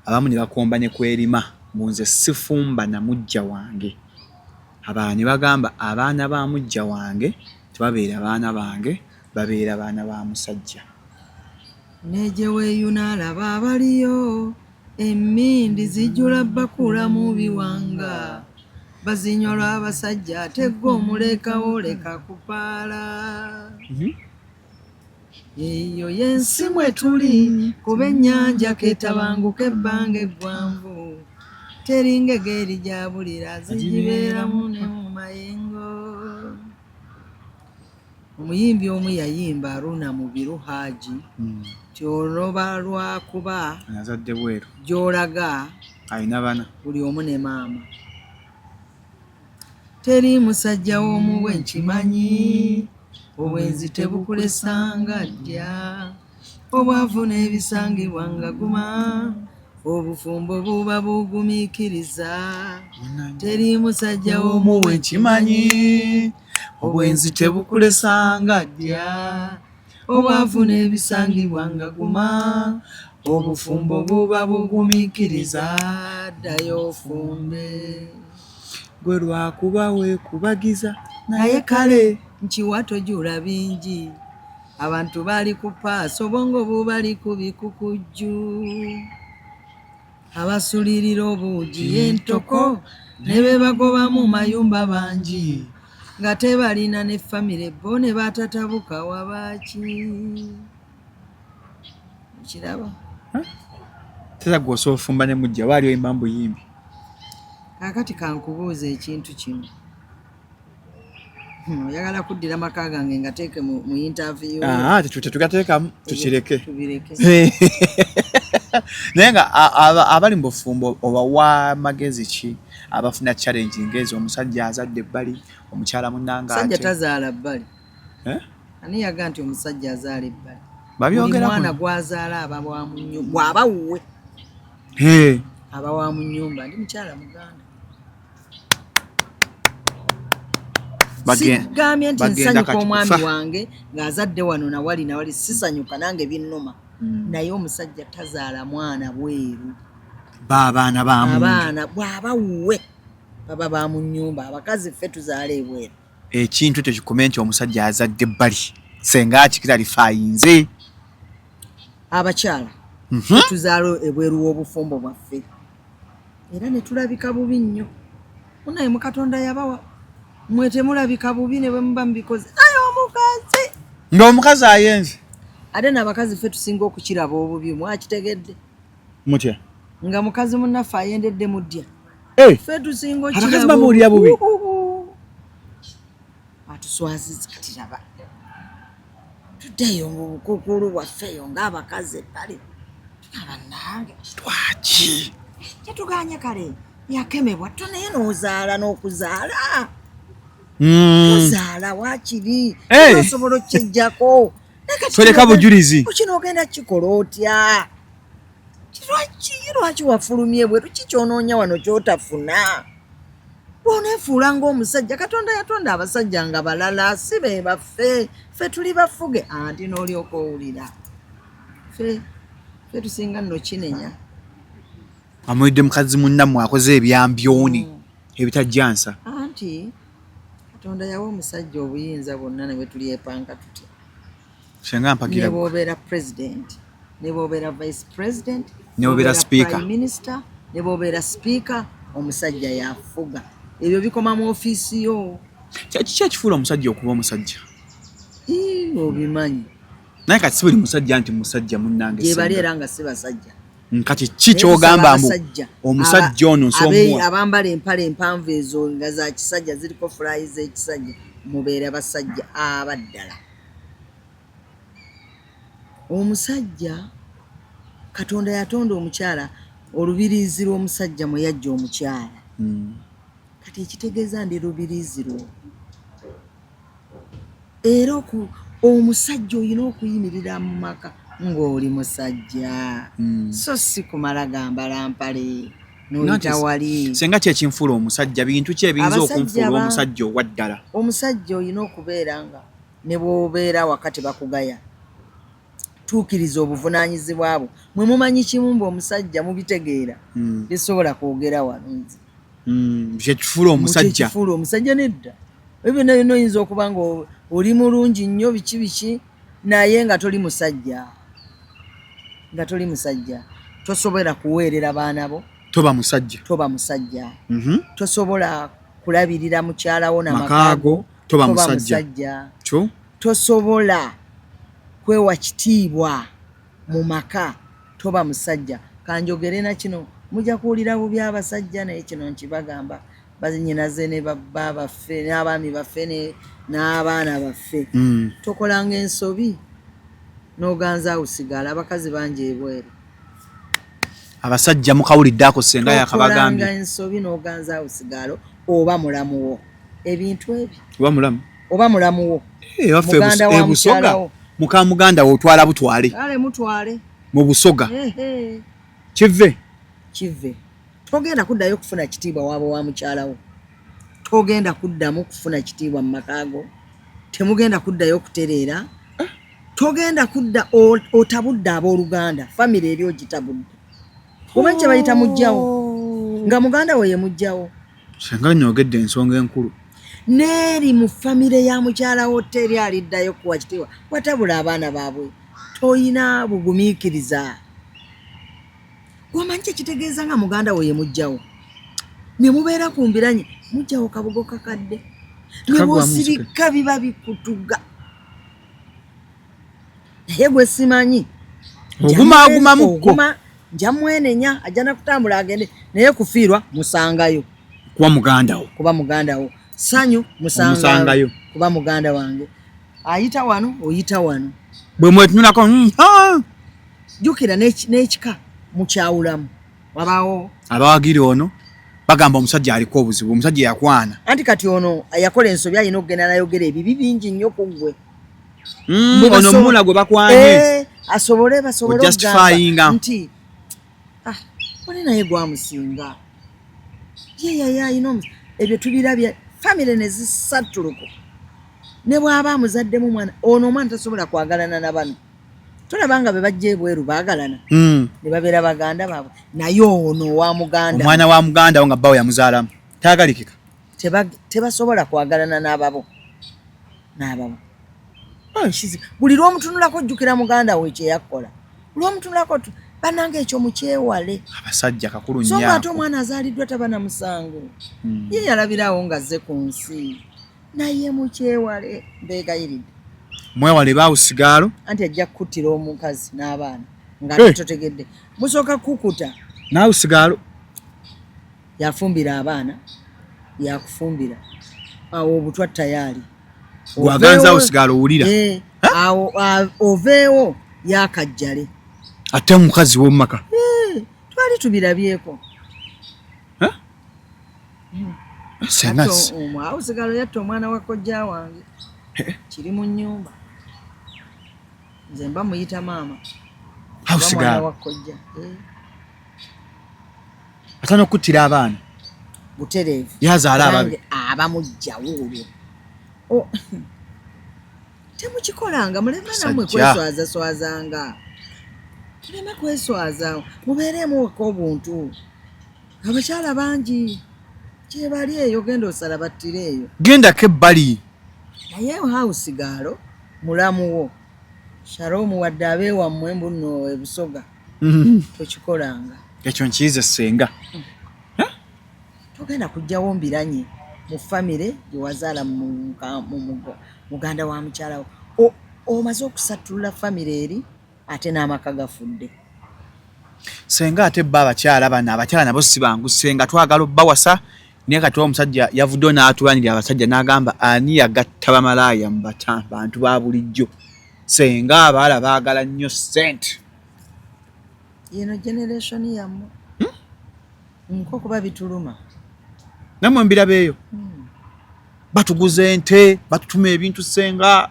abamu ne bakomba ne kwerima mbu nze sifumba na muggya wange, abalala ne bagamba abaana ba muggya wange tebabeera baana bange, babeera baana ba musajja. Neje weeyuna, alaba abaliyo emmindi zijjula bakula mu biwanga, bazinywa lw'abasajja, ate gwe omulekawo, leka kupaala. Eyo y'ensi mwe tuli, kuba ennyanja ketabanguka ebbanga eggwanvu, teri ngege eri gyabulira, zigibeeramu ne mu mayengo. Omuyimbi omu yayimba, Aruna Mubiru Haji, kyoloba lwakuba Azadde bweru. Gy'olaga alina bana. Buli omu ne maama. Teri musajja w'omuwe, nkimanyi obwenzi tebukulesanga ddya, obwavu n'ebisangibwa nga guma, obufumbo buba bugumiikiriza. Teri musajja w'omuwe, nkimanyi obwenzi tebukulesanga ddya, obwavu n'ebisangibwa nga guma, obufumbo buba bugumiikiriza. Ddayo ofumbe. Gwe lwakuba weekubagiza. Naye kale nkiwa tojula bingi, abantu bali ku paasi, obwongo bubali ku bikukujju. Abasulirira obuugi entoko ne be bagoba mu mayumba bangi nga tebalina ne famire, bo ne batatabuka wabaaki. Okiraba? Teza gwe osobola ofumba ne mujja waali oyimba mbuyimbi. Kaakati kankubuuza ekintu kino. Oyagala kuddira maka gange nga teeke mu interview? Ah, tetugateekamu, tukireke. Tubireke. Naye nga abali mu bufumbo obawa magezi ki abafuna challenge ng'ezo, omusajja azadde ebbali, omukyala munnange Omusajja ate tazaala bbali. Eh? Ani yaga nti omusajja azaala ebbali? Babyogera Buli mwana kuno. gw'azaala aba wa mu nnyumba, bw'aba wuwe Hey. aba wa mu nnyumba. Ndi mukyala Muganda. Sigambye nti Bagenda nsanyuka kati omwami kufa. wange ng'azadde wano nawali nawali, sisanyuka nange binnuma, naye omusajja tazaala mwana bweru. Ba abaana ba muntu. Abaana bw'aba wuwe baba ba mu nnyumba. Abakazi ffe tuzaala ebweru. Ekintu ekyo kikome nti omusajja azadde ebbali, senga akikira lifayinze. Abakyala tuzaala ebweru w'obufumbo bwaffe era ne tulabika bubi nnyo. Munaye mu Katonda yabawa mmwe temulabika bubi ne bwe muba mubikoze, naye omukazi Ng'omukazi ayenze. Ate n'abakazi ffe tusinga okukiraba obubi, mwakitegedde? Mutya? Nga mukazi munnaffe ayendedde muddya. Eh, Ffe tusinga Abakazi okiraba bamuwulira bubi. Uhuhu. Atuswaziza. Kati raba tuddeeyo mu bukuukulu bwaffe eyo ng'abakazi ebbali, abannange. Lwaki? Kyetuganye kale yakemebwa to, naye n'ozaala n'okuzaala ozaala waakiri Eh. osobola okkyejjako. Naye kati Toleka bujulizi. Kino ogenda kikola otya? Lwaki wafulumye bweru? Kikyonoonya wano kyotafuna bw'oneefuula ng'omusajja. Katonda yatonda abasajja nga balala, si be baffe. Ffe tuli bafuge anti n'olyoka owulira ffe tusinga nno kinenya. Amulidde mukazi munnammwe akoze ebyambyoni ebitajjansa. Anti Katonda yawa omusajja obuyinza bwonna ne bwe tulyepanka tutya. Senga mpagira Ne gwe. bw'obeera president, ne bw'obeera vice president, Ne bw'obeera speaker. Prime minister, ne bw'obeera speaker, omusajja yafuga. Ebyo bikoma mu ofiisi yo. Kiki ekifuula omusajja okuba omusajja? Ii, obimanyi. Naye kati si buli musajja nti musajja munnange. Gye bali Senga. era nga si basajja. Kati ki kyogamba mbu Abasajja omusajja ono nsomuwa? Abambala empale empanvu ezo nga za kisajja, ziriko fulayi z'ekisajja, mubeera basajja abaddala. Omusajja, Katonda yatonda omukyala olubiriizi lw'omusajja mwe yajja omukyala. Kati ekitegeeza ndi lubiriizi lwo, era omusajja olina okuyimirira mu maka ng'oli musajja, so si kumala gambala mpale n'oyita wali. Senga ki ekinfuula omusajja? Bintu ki ebiyinza Abasajja okunfuula omusajja owa ddala? Omusajja olina okubeera nga ne bw'obeera wakati bakugaya, tuukiriza obuvunaanyizibwa bwo. Mwe mumanyi kimu mbu omusajja mubitegeera, bisobola kwogera wano nze. Kyekifuula omusajja. Kifuula omusajja nedda. Ebyo byonna byonna oyinza okuba nga oli mulungi nnyo biki biki, naye nga toli musajja, nga toli musajja. Tosobola kuweerera baana bo. Toba musajja. Toba musajja. Tosobola kulabirira mukyalawo Makaago, namakaago. Toba musajja. Musajja. Kyo. Tosobola kwewa kitiibwa mu maka, toba musajja. Kanjogere na kino, mujja kuwulira bubi abasajja, naye kino nkibagamba banyinaze ne babba baffe n'abaami baffe n'abaana baffe. Tokolanga ensobi n'oganza awusigala abakazi bangi ebweru. Abasajja mukawulidde ako, senga Tokolanga yakabagambye. ensobi n'oganza awusigalo oba mulamuwo ebintu ebyo. Oba mulamu. Oba mulamuwo. Eh, waffe Muganda wa e Busoga, mukyalawo. Muka muganda wo otwala butwale. Kale mutwale. Mu Busoga. Ehe. Kive. Kive. Togenda kuddayo kufuna kitiibwa waaba wa mukyalawo, togenda kuddamu kufuna kitiibwa mu makaago, temugenda kuddayo kutereera, togenda kudda otabudde abooluganda, famire eri ogitabudde. Omanyi kye bayita mujjawo, nga muganda we ye mujjawo. Senga nyogedde ensonga enkulu. N'eri mu famire ya mukyalawo teri aliddayo kuwa kitiibwa, watabula abaana baabwe, toyina bugumiikiriza. Gwomanyi kyekitegeeza nga muganda we ye mujjawo ne mubeera ku mbiranye, mujjawo kabugo kakadde ne bwosirika biba bikutuga, naye gwe simanyi. Ogumaagumamuko. Nja mwenenya, ajja nakutambula agende, naye kufiirwa musangayo. Kuba muganda wo. Kuba muganda wo. Sanyu musangayo kuba muganda wange. Ayita wano, oyita wano. Bwe mwetunulako. Jjukira n'ekika mukyawulamu, wabaawo abawagira ono, bagamba omusajja aliko obuzibu, omusajja yakwana. Anti kati ono yakola ensobi, alina okugenda nayogera ebibi bingi nnyo ku ggwe. Ono mula gwe bakwanye. Asobole basobole okugamba nti oli naye gwamusinga, ye yali alina ebyo tubirabye. Famire ne zisatuluko, ne bw'aba amuzaddemu mwana ono, omwana tasobola kwagalana na bano. Tolaba nga be bajja ebweru baagalana ne babeera baganda baabwe, naye ono owa muganda, omwana wa muganda wo nga bbawe yamuzaalamu, tayagalikika. Tebasobola kwagalana n'ababo n'ababo. Buli lw'omutunulako ojjukira muganda we kyeyakola, lw'omutunulako. Bannange, ekyo mukyewale. Abasajja kakulu So nga ate nnyo. Omwana azaaliddwa taba na musango, ye yalabirawo ng'azze ku nsi, naye mukyewale, mbeegayiridde. Mwewale baawusigaalo. Anti ajja kukuttira omukazi n'abaana nga totegedde, musooka kukuta. Naawusigaalo. Yafumbira abaana, yakufumbira awo obutwa tayaali. Gwaganza awusigaalo owulira. Eh, awo oveewo yakajjale. Ate omukazi w'omumaka. Eh, twali tubirabyeko. Senga. Awusigalo yatta omwana wa kojja wange, kiri mu nnyumba, nze mba muyita maama, oba mwana Awusigaalo wa kojja. Eh, ate n'okuttira abaana. Butereevu. Yazaala ababe. Nange abamugjawo olwo. Oh, temukikolanga, muleme nammwe Sajja. kweswaza swazanga, muleme kweswaza, mubeereemu obuntu. Abakyala bangi kyebali eyo, genda osala battire eyo. Gendako ebbali. Naye house girl mulamuwo Shalom, wadde abeewammwe mbuno ebusoga, tokikolanga. Ekyo nkiyize, senga. Togenda kugjawo mbiranye mu famire gye wazaala mu muganda wa mukyala wo. Omaze okusattulula famire eri, ate n'amaka gafudde. Senga, ate bba abakyala bano, abakyala nabo si bangu, senga. Twagala obbawasa, naye kati omusajja yavuddeyo n'atulanirira abasajja n'agamba ani yagatta bamalaaya mu bantu ba bulijjo. Senga, abaala baagala nnyo ssente. Yeno generation yammwe nkokuba bituluma. Nammwe mbirabeeyo, batuguza ente, batutuma ebintu. Senga,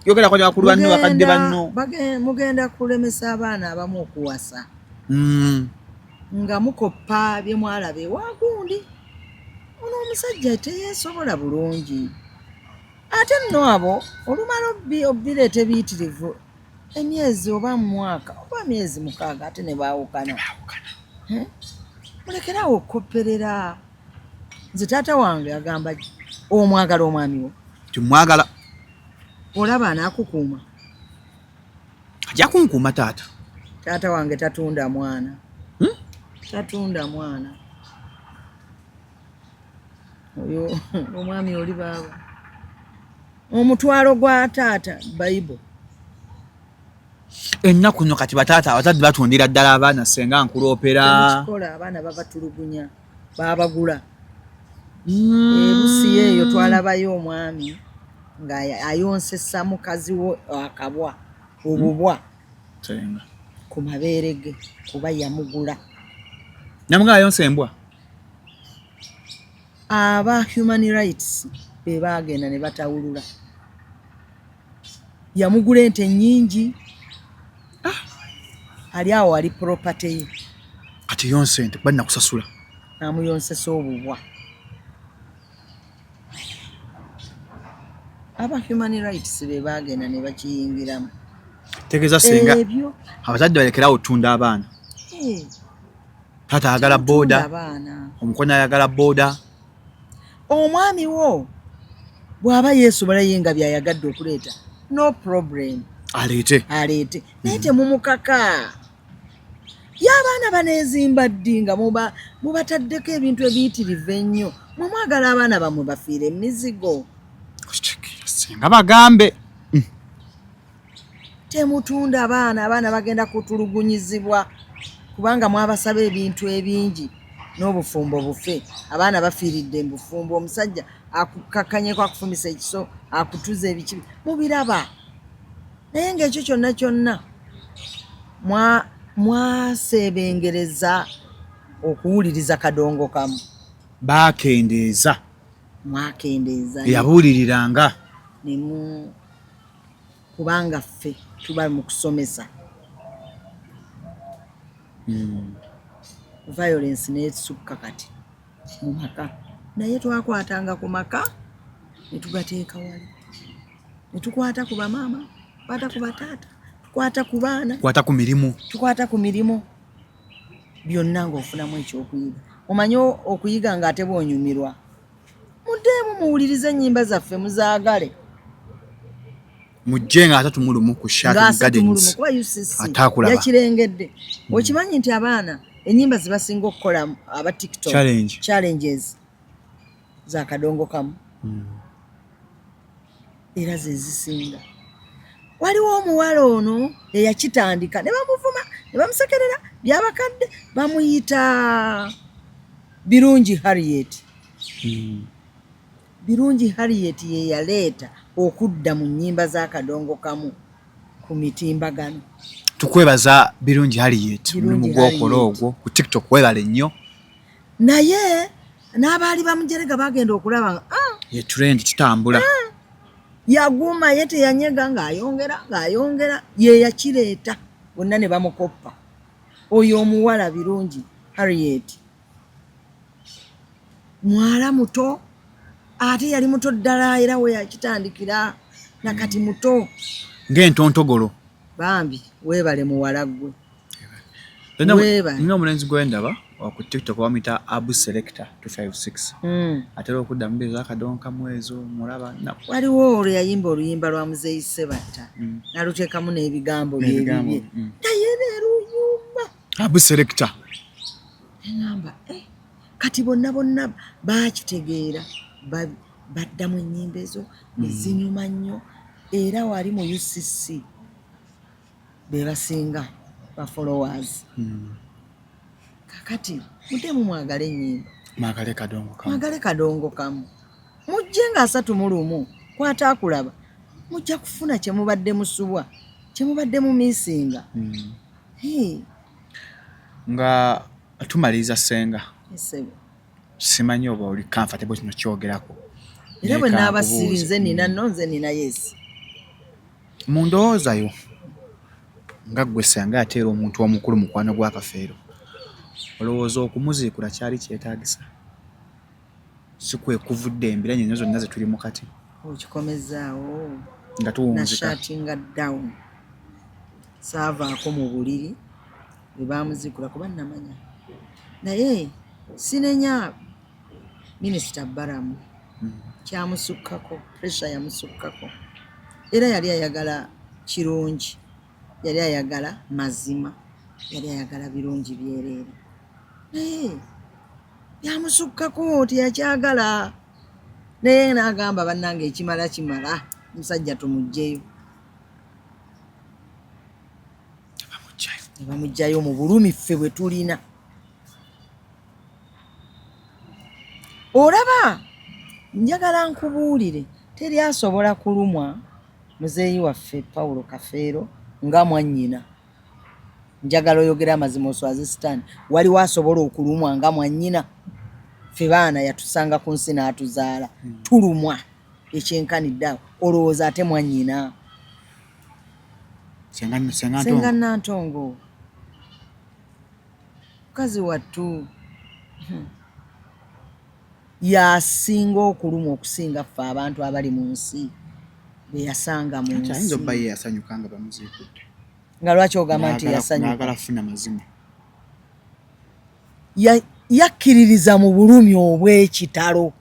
yogerako ne bakulu banno, bakadde banno. Mugenda kulemesa abaana abamu okuwasa nga mukoppa bye mwalaba ewagundi. Ono omusajja teyeesobola bulungi, ate nno abo olumala obbireeta ebiyitirivu, emyezi oba mwaka oba myezi 6, ate ne baawukana. Eh? Mulekerawo okukopperera. Nze taata wange agamba, omwagala omwami wo? Timwagala. Olaba anaakukuuma? Ajja kunkuuma taata. Taata wange tatunda mwana, tatunda mwana. Oyo omwami oli baaba omutwalo gwa taata bayibo. Ennaku nno kati bataata, abazadde batundira ddala abaana, senga, nkuloopera. Temukikola, abaana babatulugunya, babagula. Ebusi eyo twalabayo omwami nga ayonsesa mukazi we akabwa, obubwa Senga. ku mabeere ge, kuba yamugula. Namuga ayonsa embwa. Aba human rights be bagenda ne batawulula. Yamugula ente nnyingi, ali awo ali property ye. Kati yonsa ente kuba nnakusasula. Namuyonsesa obubwa. Aba human rights be bagenda ne bakiyingiramu. Tegeeza senga, Ebyo. abazadde balekerawo otunda abaana. Eh, Taata ayagala tunda booda, abaana. omukono ayagala booda. Omwami wo bw'aba yeesobola ye nga byayagadde okuleeta, no problem. Aleete. Aleete, naye temumukaka. Ye abaana baneezimba ddi nga mubataddeko ebintu ebiyitirivu ennyo? Mwe mwagala abaana bammwe bafiire emizigo? Singa bagambe Temutunda abaana, abaana bagenda kutulugunyizibwa kubanga mwabasaba ebintu ebingi n'obufumbo bufe. Abaana bafiiridde mu bufumbo, omusajja akukakkanyeko, akufumisa ekiso, akutuza ebiki, mubiraba. Naye ng'ekyo kyonna kyonna mwaseebengereza okuwuliriza kadongo kamu. Baakendeeza. Mwakendeeza. Eyabuuliriranga. Nemu kubanga ffe tuba mu kusomesa. Violence n'esukka kati mu maka. Naye twakwatanga ku maka ne tugateeka wali. Ne tukwata ku bamaama, tukwata ku bataata, tukwata ku baana. Tukwata ku mirimu. Tukwata ku mirimu. Byonna ng'ofunamu ekyokuyiga. Omanyi okuyiga ng'ate bw'onyumirwa. Muddeemu muwulirize ennyimba zaffe muzaagale. Mujje nga 31 ku Sheraton Gardens. Kuba UCC yakirengedde. Okimanyi nti abaana ennyimba ze basinga okukola aba TikTok challenges za kadongo kamu. Era ze zisinga. Waliwo omuwala ono eyakitandika ne bamuvuma ne bamusekerera byabakadde bamuyita Birungi Harriet. Birungi Harriet ye yaleeta okudda mu nnyimba z'akadongo kamu ku mitimbagano. Tukwebaza Birungi Harriet omulimu gw'okola ogwo ku TikTok, weebale nnyo. Naye n'abaali bamujerega bagenda okulaba nga, Ye trend kitambula. Yaguma ye teyanyega ng'ayongera ng'ayongera ye yakireeta bonna ne bamukoppa. Oyo omuwala Birungi Harriet mwala muto ate yali muto ddala era we yakitandikira na kati muto. Ng'entontogolo. Bambi weebale muwala ggwe. Nina omulenzi gwe ndaba ku TikTok bamuyita Abu Selector 256. Atera okuddamu ez'akadonka mu ezo mulaba. Waliwo olwo yayimba oluyimba lwa Muzeeyi Ssebatta n'aluteekamu n'ebigambo bye bibye. Naye leero oyumba. Abu Selector. Ngamba, kati bonna bonna baakitegeera, baddamu ennyimba ezo ne zinyuma nnyo era wali mu UCC be basinga ba followers. Kakati muddemu mwagale ennyimba. Mwagale kadongo kamu. Mwagale kadongo kamu. Mujje nga 31 kwata akulaba mujja kufuna kye mubadde musubwa, kye mubadde mumiisinga. Nga tumaliriza Ssenga. Simanyi oba oli comfortable kino kyogerako. Era bwe naaba siri nze nina nno nze nina yes. Mu ndowooza yo nga ggwe Ssenga ate era omuntu omukulu mukwano gwa Kafeero, olowooza okumuziikula kyali kyetaagisa? Si kwe kuvudde embiranye ennyo zonna ze tulimu kati? Okikomezaawo. Nga tuwunzika. Nashatinga down. Saavaako mu buliri bwe baamuziikula kuba namanya. Naye sinenya Minisita Balamu. Kyamusukkako, pressure yamusukkako. Era yali ayagala kirungi, yali ayagala mazima, yali ayagala birungi byereere. Naye byamusukkako teyakyagala. Naye n'agamba bannange ekimala kimala, omusajja tumuggyeyo. Ne bamuggyayo mu bulumi ffe bwe tulina. Olaba njagala nkubuulire teri asobola kulumwa muzeeyi waffe Paulo Kafeero nga mwannyina. Njagala oyogere amazima oswaze Sitaani. Waliwo asobola okulumwa nga mwannyina? Ffe baana yatusanga ku nsi n'atuzaala. Tulumwa ekyenkanidde awo. Olowooza ate mwannyina? Ssenga Nantongo. Mukazi wattu yasinga okulumwa okusinga ffe abantu abali mu nsi be yasanga mu nsi. Ayinza obba ye yasanyuka nga bamuziikudde. Nga lwaki ogamba nti yasanyuka? N'agala kufuna mazima. Yakkiririza mu bulumi obw'ekitalo.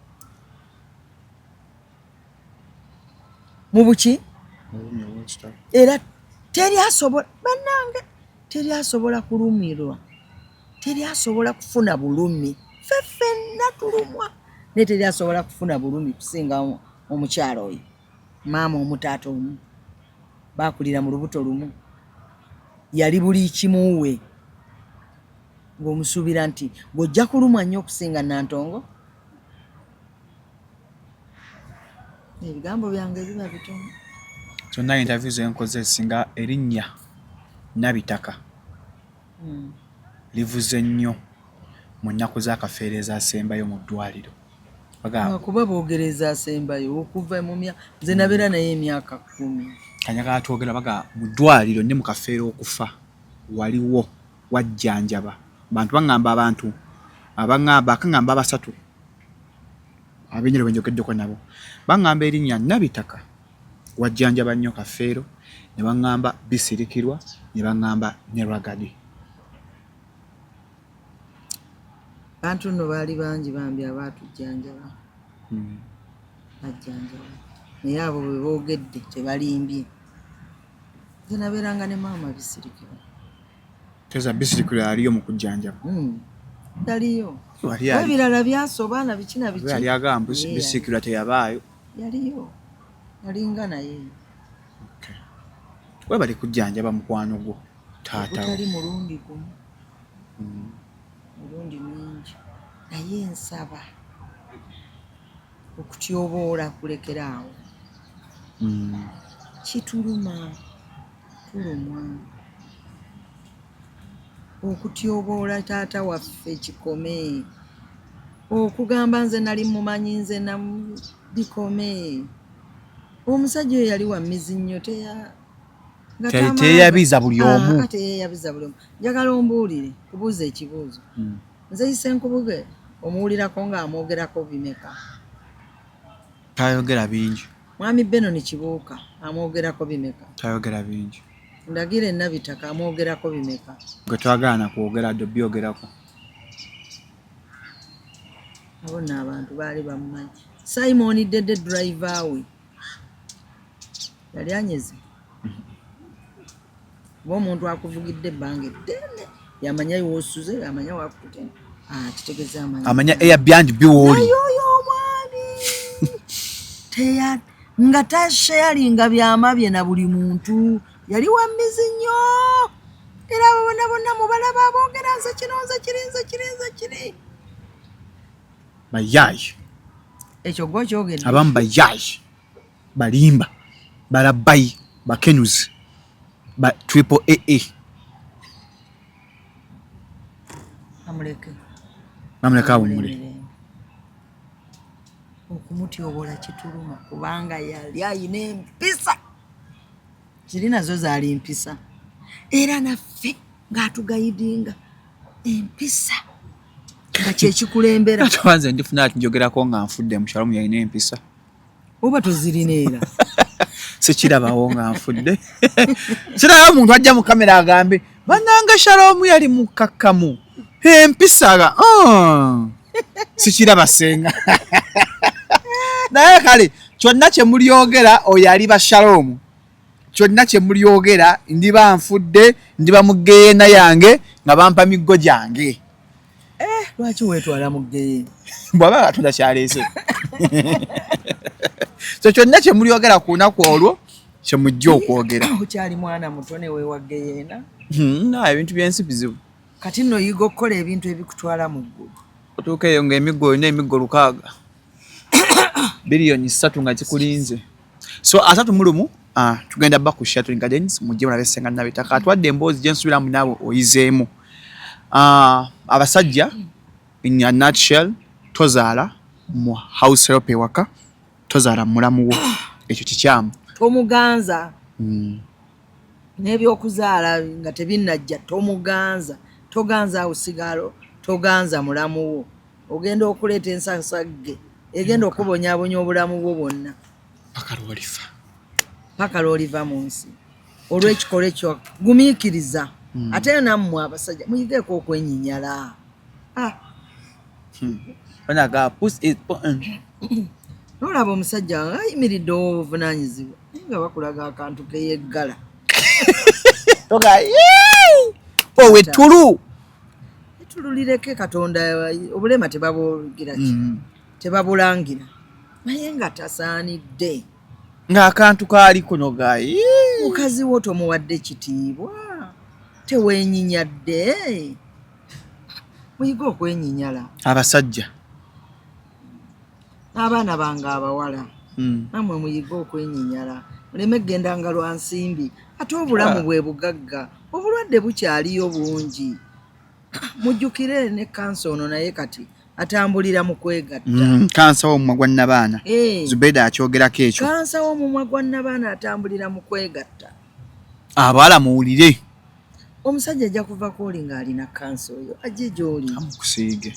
Mu buki? Era teri asobola bannange. Teri asobola kulumirwa, teri asobola kufuna bulumi. Ffe ffenna tulumwa, naye teri asobola kufuna bulumi kusinga omukyala oyo. Maama omu, taata omu, baakulira mu lubuto lumu, yali buli kimuwe, ng'omusuubira nti ng'ojja kulumwa nnyo okusinga Nantongo. Ebigambo byange biba bitono. Zonna interview zenkoze singa erinnya Nabitaka livuze nnyo mu nnaku z'akafeero ezasembayo mu ddwaliro. Kuba boogereza asembayo okuva mu mya nze nabeera naye emyaka 10. Kanyaga atwogera baga mu ddwaliro ne mu kafeero okufa waliwo wajjanjaba bantu baŋŋamba abantu abaŋŋamba akaŋŋamba abasatu abenyero benjogeddeko nabo baŋŋamba erinnya Nabitaka wajjanjaba nnyo Kafeero, ne baŋŋamba Bisirikirwa, ne baŋŋamba ne Ragadi. Bantu nno baali bangi bambi abaatujjanjaba, bajjanjaba, naye abo bwe boogedde tebalimbye. Nze nabeeranga ne maama Bisirikirwa. Teza Bisirikirwa yaliyo mu kujjanjaba? Yaliyo. Ebirala byasoba na biki na biki. Yali agamba Bisirikirwa teyabaayo. Yaliyo, yalinga naye. Webale kujjanjaba mukwano gwo taata. Ogutali mulundi gumu, mirundi mingi, naye nsaba okutyoboola kulekera awo. Kituluma, tulumwa. Okutyoboola taata waffe kikome. Okugamba nze nali mumanyi nze bikome. Omusajja oyo yali wa mmizi nnyo, teyeyabiza buli omu. Teyeyabiza buli omu. Njagala ombuulire, kubuuza ekibuuzo. Nze Isenkubuge omuwulirako ng'amwogerako bimeka? Tayogera bingi. Mwami Benon Kibuuka amwogerako bimeka? Tayogera bingi. Ndagire Nabitaka amwogerako bimeka? Gwe twagaana kwogera ddo byogerako. Abo nno abantu baali bamumanyi. Simon Dede driver we yali anyeze. Oba omuntu akuvugidde ebbanga eddene yamanya wosuze, yamanya wakute, kitegeeza amanya. Amanya Airbnb wooli. Naye oyo omwami nga tasharinga byama bye na buli muntu, yali wa mmizi nnyo. Era abo bonna bonna mubalaba aboogera nze kino, nze kiri, nze kiri, nze kiri. Bayayi. Ekyo gwe okyogedde. Abamu bayayi, balimba, balabayi, bakenuzi, ba triple AA. Amuleke. Bamuleke awummule. Okumutyobola kituluma kubanga yali ayina empisa. Ziri nazo zaali mpisa. Era naffe ng'atugayidinga empisa nga kyekikulembera. Ate nze ndifuna ati njogerako nga nfudde mu Shalom yalina empisa. Oba tozirina era. Sikirabawo nga nfudde. Sirabawo omuntu ajja mu kamera agambe bannange Shalom yali mukkakkamu. Empisa ga sikiraba senga. Naye kale kyonna kye mulyogera oyo aliba Shalom. Kyonna kye mulyogera ndiba nfudde, ndiba mu ggeyeena yange nga bampa miggo gyange. Lwaki weetwala mu ggeyeena? Bw'aba Katonda kyaleese. So kyonna kye mulyogera ku lunaku olwo kye mujja okwogera. Okyali mwana muto ne weewa ggeyeena. Ebintu by'ensi bizibu. Kati nno oyiga okukola ebintu ebikutwala mu ggulu. Otuuka eyo ng'emiggo olina emiggo 6. Biliyoni 3 nga kikulinze. So 31 tugenda back ku Sheraton Gardens mujje mulabe Ssenga Nabitaka atwadde emboozi gye nsuubiramu naawe oyizeemu. Abasajja in a nutshell, tozaala mu house help ewaka, tozaala mulamu wo, ekyo kikyamu. Tomuganza. N'ebyokuzaala nga tebinnajja tomuganza, toganza awusigalo, toganza mulamu wo. Ogenda okuleeta ensasagge egenda okubonyaabonya obulamu bwo bwonna paka lw'olifa, paka lw'oliva mu nsi olw'ekikolwa ekyo. Gumiikiriza. Ate nammwe abasajja muyigeeko okwenyinyala. Nolaba omusajja ayimiridde obuvunaanyizibwa naye nga bakulaga akantu keyeggala. Owettulu. Etululireke Katonda, obulema tebabugira ki, tebabulangira, naye nga tasaanidde. Ng'akantu kaali kuno gayi. Mukazi wo tomuwadde kitiibwa, teweenyinyadde. Muyige okwenyinyala. Abasajja. N'abaana bange abawala, nammwe muyige okwenyinyala, muleme kgendanga lwa nsimbi. Ate obulamu bwe bugagga, obulwadde bukyaliyo bungi. Mujjukire ne kansa ono naye kati atambulira mu kwegatta. Kansa w'omumwa gwa nnabaana. Zubeda akyogerako ekyo. Kansa w'omumwa gwa nnabaana atambulira mu kwegatta. Abawala muwulire. Omusajja ajja kuva kwoli ng'alina kansa oyo ajje gy'oli. Amukusiige.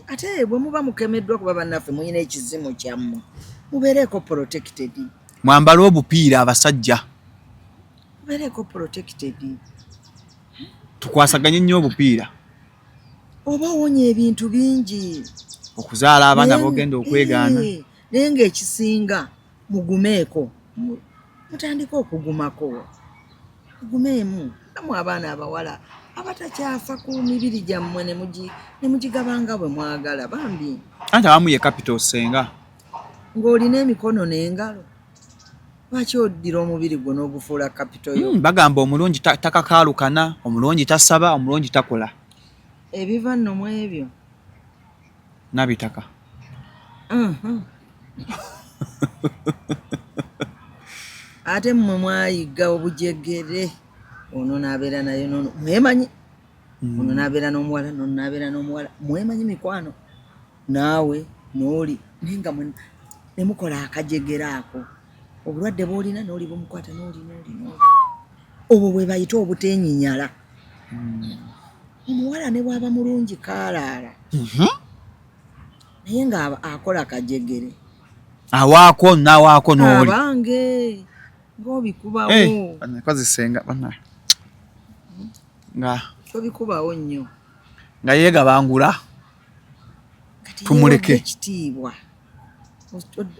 Ate bwe muba mukemeddwa, kuba bannaffe mulina ekizimu kyammwe, mubeereeko protected. Mwambale obupiira abasajja. Mubeereeko protected. Tukwasaganye nnyo obupiira. Oba owonya ebintu bingi. Okuzaala abaana b'ogenda okwegaana. Naye ng'ekisinga mugumeeko, mutandike okugumako, mugumeemu. Nammwe abaana abawala abatakyafa ku mibiri gyammwe ne mugigabanga bwe mwagala bambi. Anti abamu ye capital senga. Ng'olina emikono n'engalo, lwaki oddira omubiri gwo n'ogufuula capital yo? Bagamba omulungi takakaalukana, omulungi tasaba, omulungi takola. Ebiva nno mu ebyo. Nabitaka. Ate mmwe mwayiga obujegere, ono n'abeera naye nono mwemanyi, ono n'abeera n'omuwala, nono n'abeera n'omuwala, mwemanyi mikwano naawe n'oli, naye nga ne mukola akajegere ako. Obulwadde bw'olina n'oli bumukwata, n'oli n'oli n'oli. Obwo bwe bayita obuteenyinyala. Omuwala ne bw'aba mulungi kaalaala, naye nga akola kajegere. Awaako n'awaako n'oli. Abange ng'obikubawo. Kozisenga bana. Nga tobikubawo nnyo. Nga yeegabangula. Tumuleke. Ekitiibwa.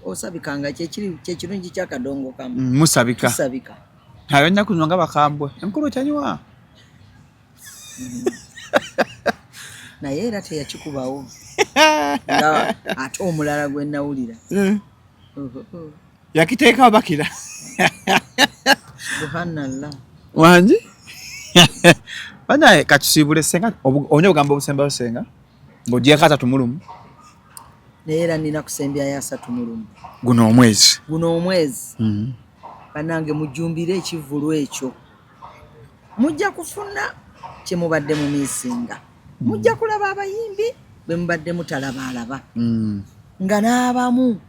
Osabikanga kyekirungi ky'akadongo kamu. Musabika. Tusabika. Ab'ennaku zino nga bakambwe. Enkulu tanywa. Naye era teyakikubawo. Ate omulala gwe nawulira. Yakiteekawo bakira. Subhanallah. Wangi? Banaye katusiibule senga, olina obugambo obusembayo senga? Ng'ogyeko 31. Naye era nina kusembyayo 31. Guno omwezi. Guno omwezi. Bannange mujjumbire ekivvulu ekyo. Mujja kufuna kye mubadde mu miisinga. Mujja kulaba abayimbi bwe mubadde mutalabaalaba. Nga n'abamu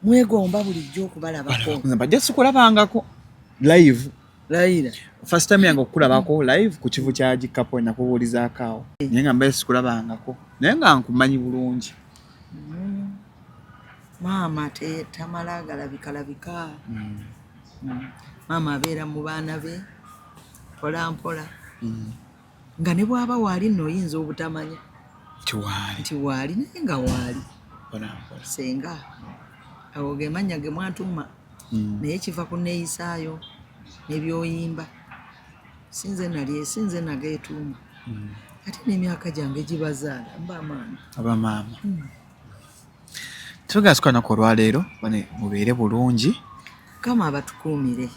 mwegomba bulijjo okubalabako. Mbadde sikulabangako live. Layira. First time yange okukulabako live ku kivu kya Gikapo nakubuulizaako awo. Naye nga mbadde sikulabangako. Naye nga nkumanyi bulungi. Maama tamala galabikalabika. Maama abeera mu baana be mpola mpola. Nga ne bw'aba waali nno oyinza obutamanya. Nti waali. Nti waali, naye nga waali. Mpola mpola. Senga awo ge mannya ge mwantuma. Naye kiva ku neeyisaayo n'ebyoyimba. Sinze nali, sinze nageetuuma. Ate n'emyaka gyange gibazaala mba maama. Aba maama. Tugenda tukola lunaku olwaleero, bane mubeere bulungi. Mukama abatukuumire.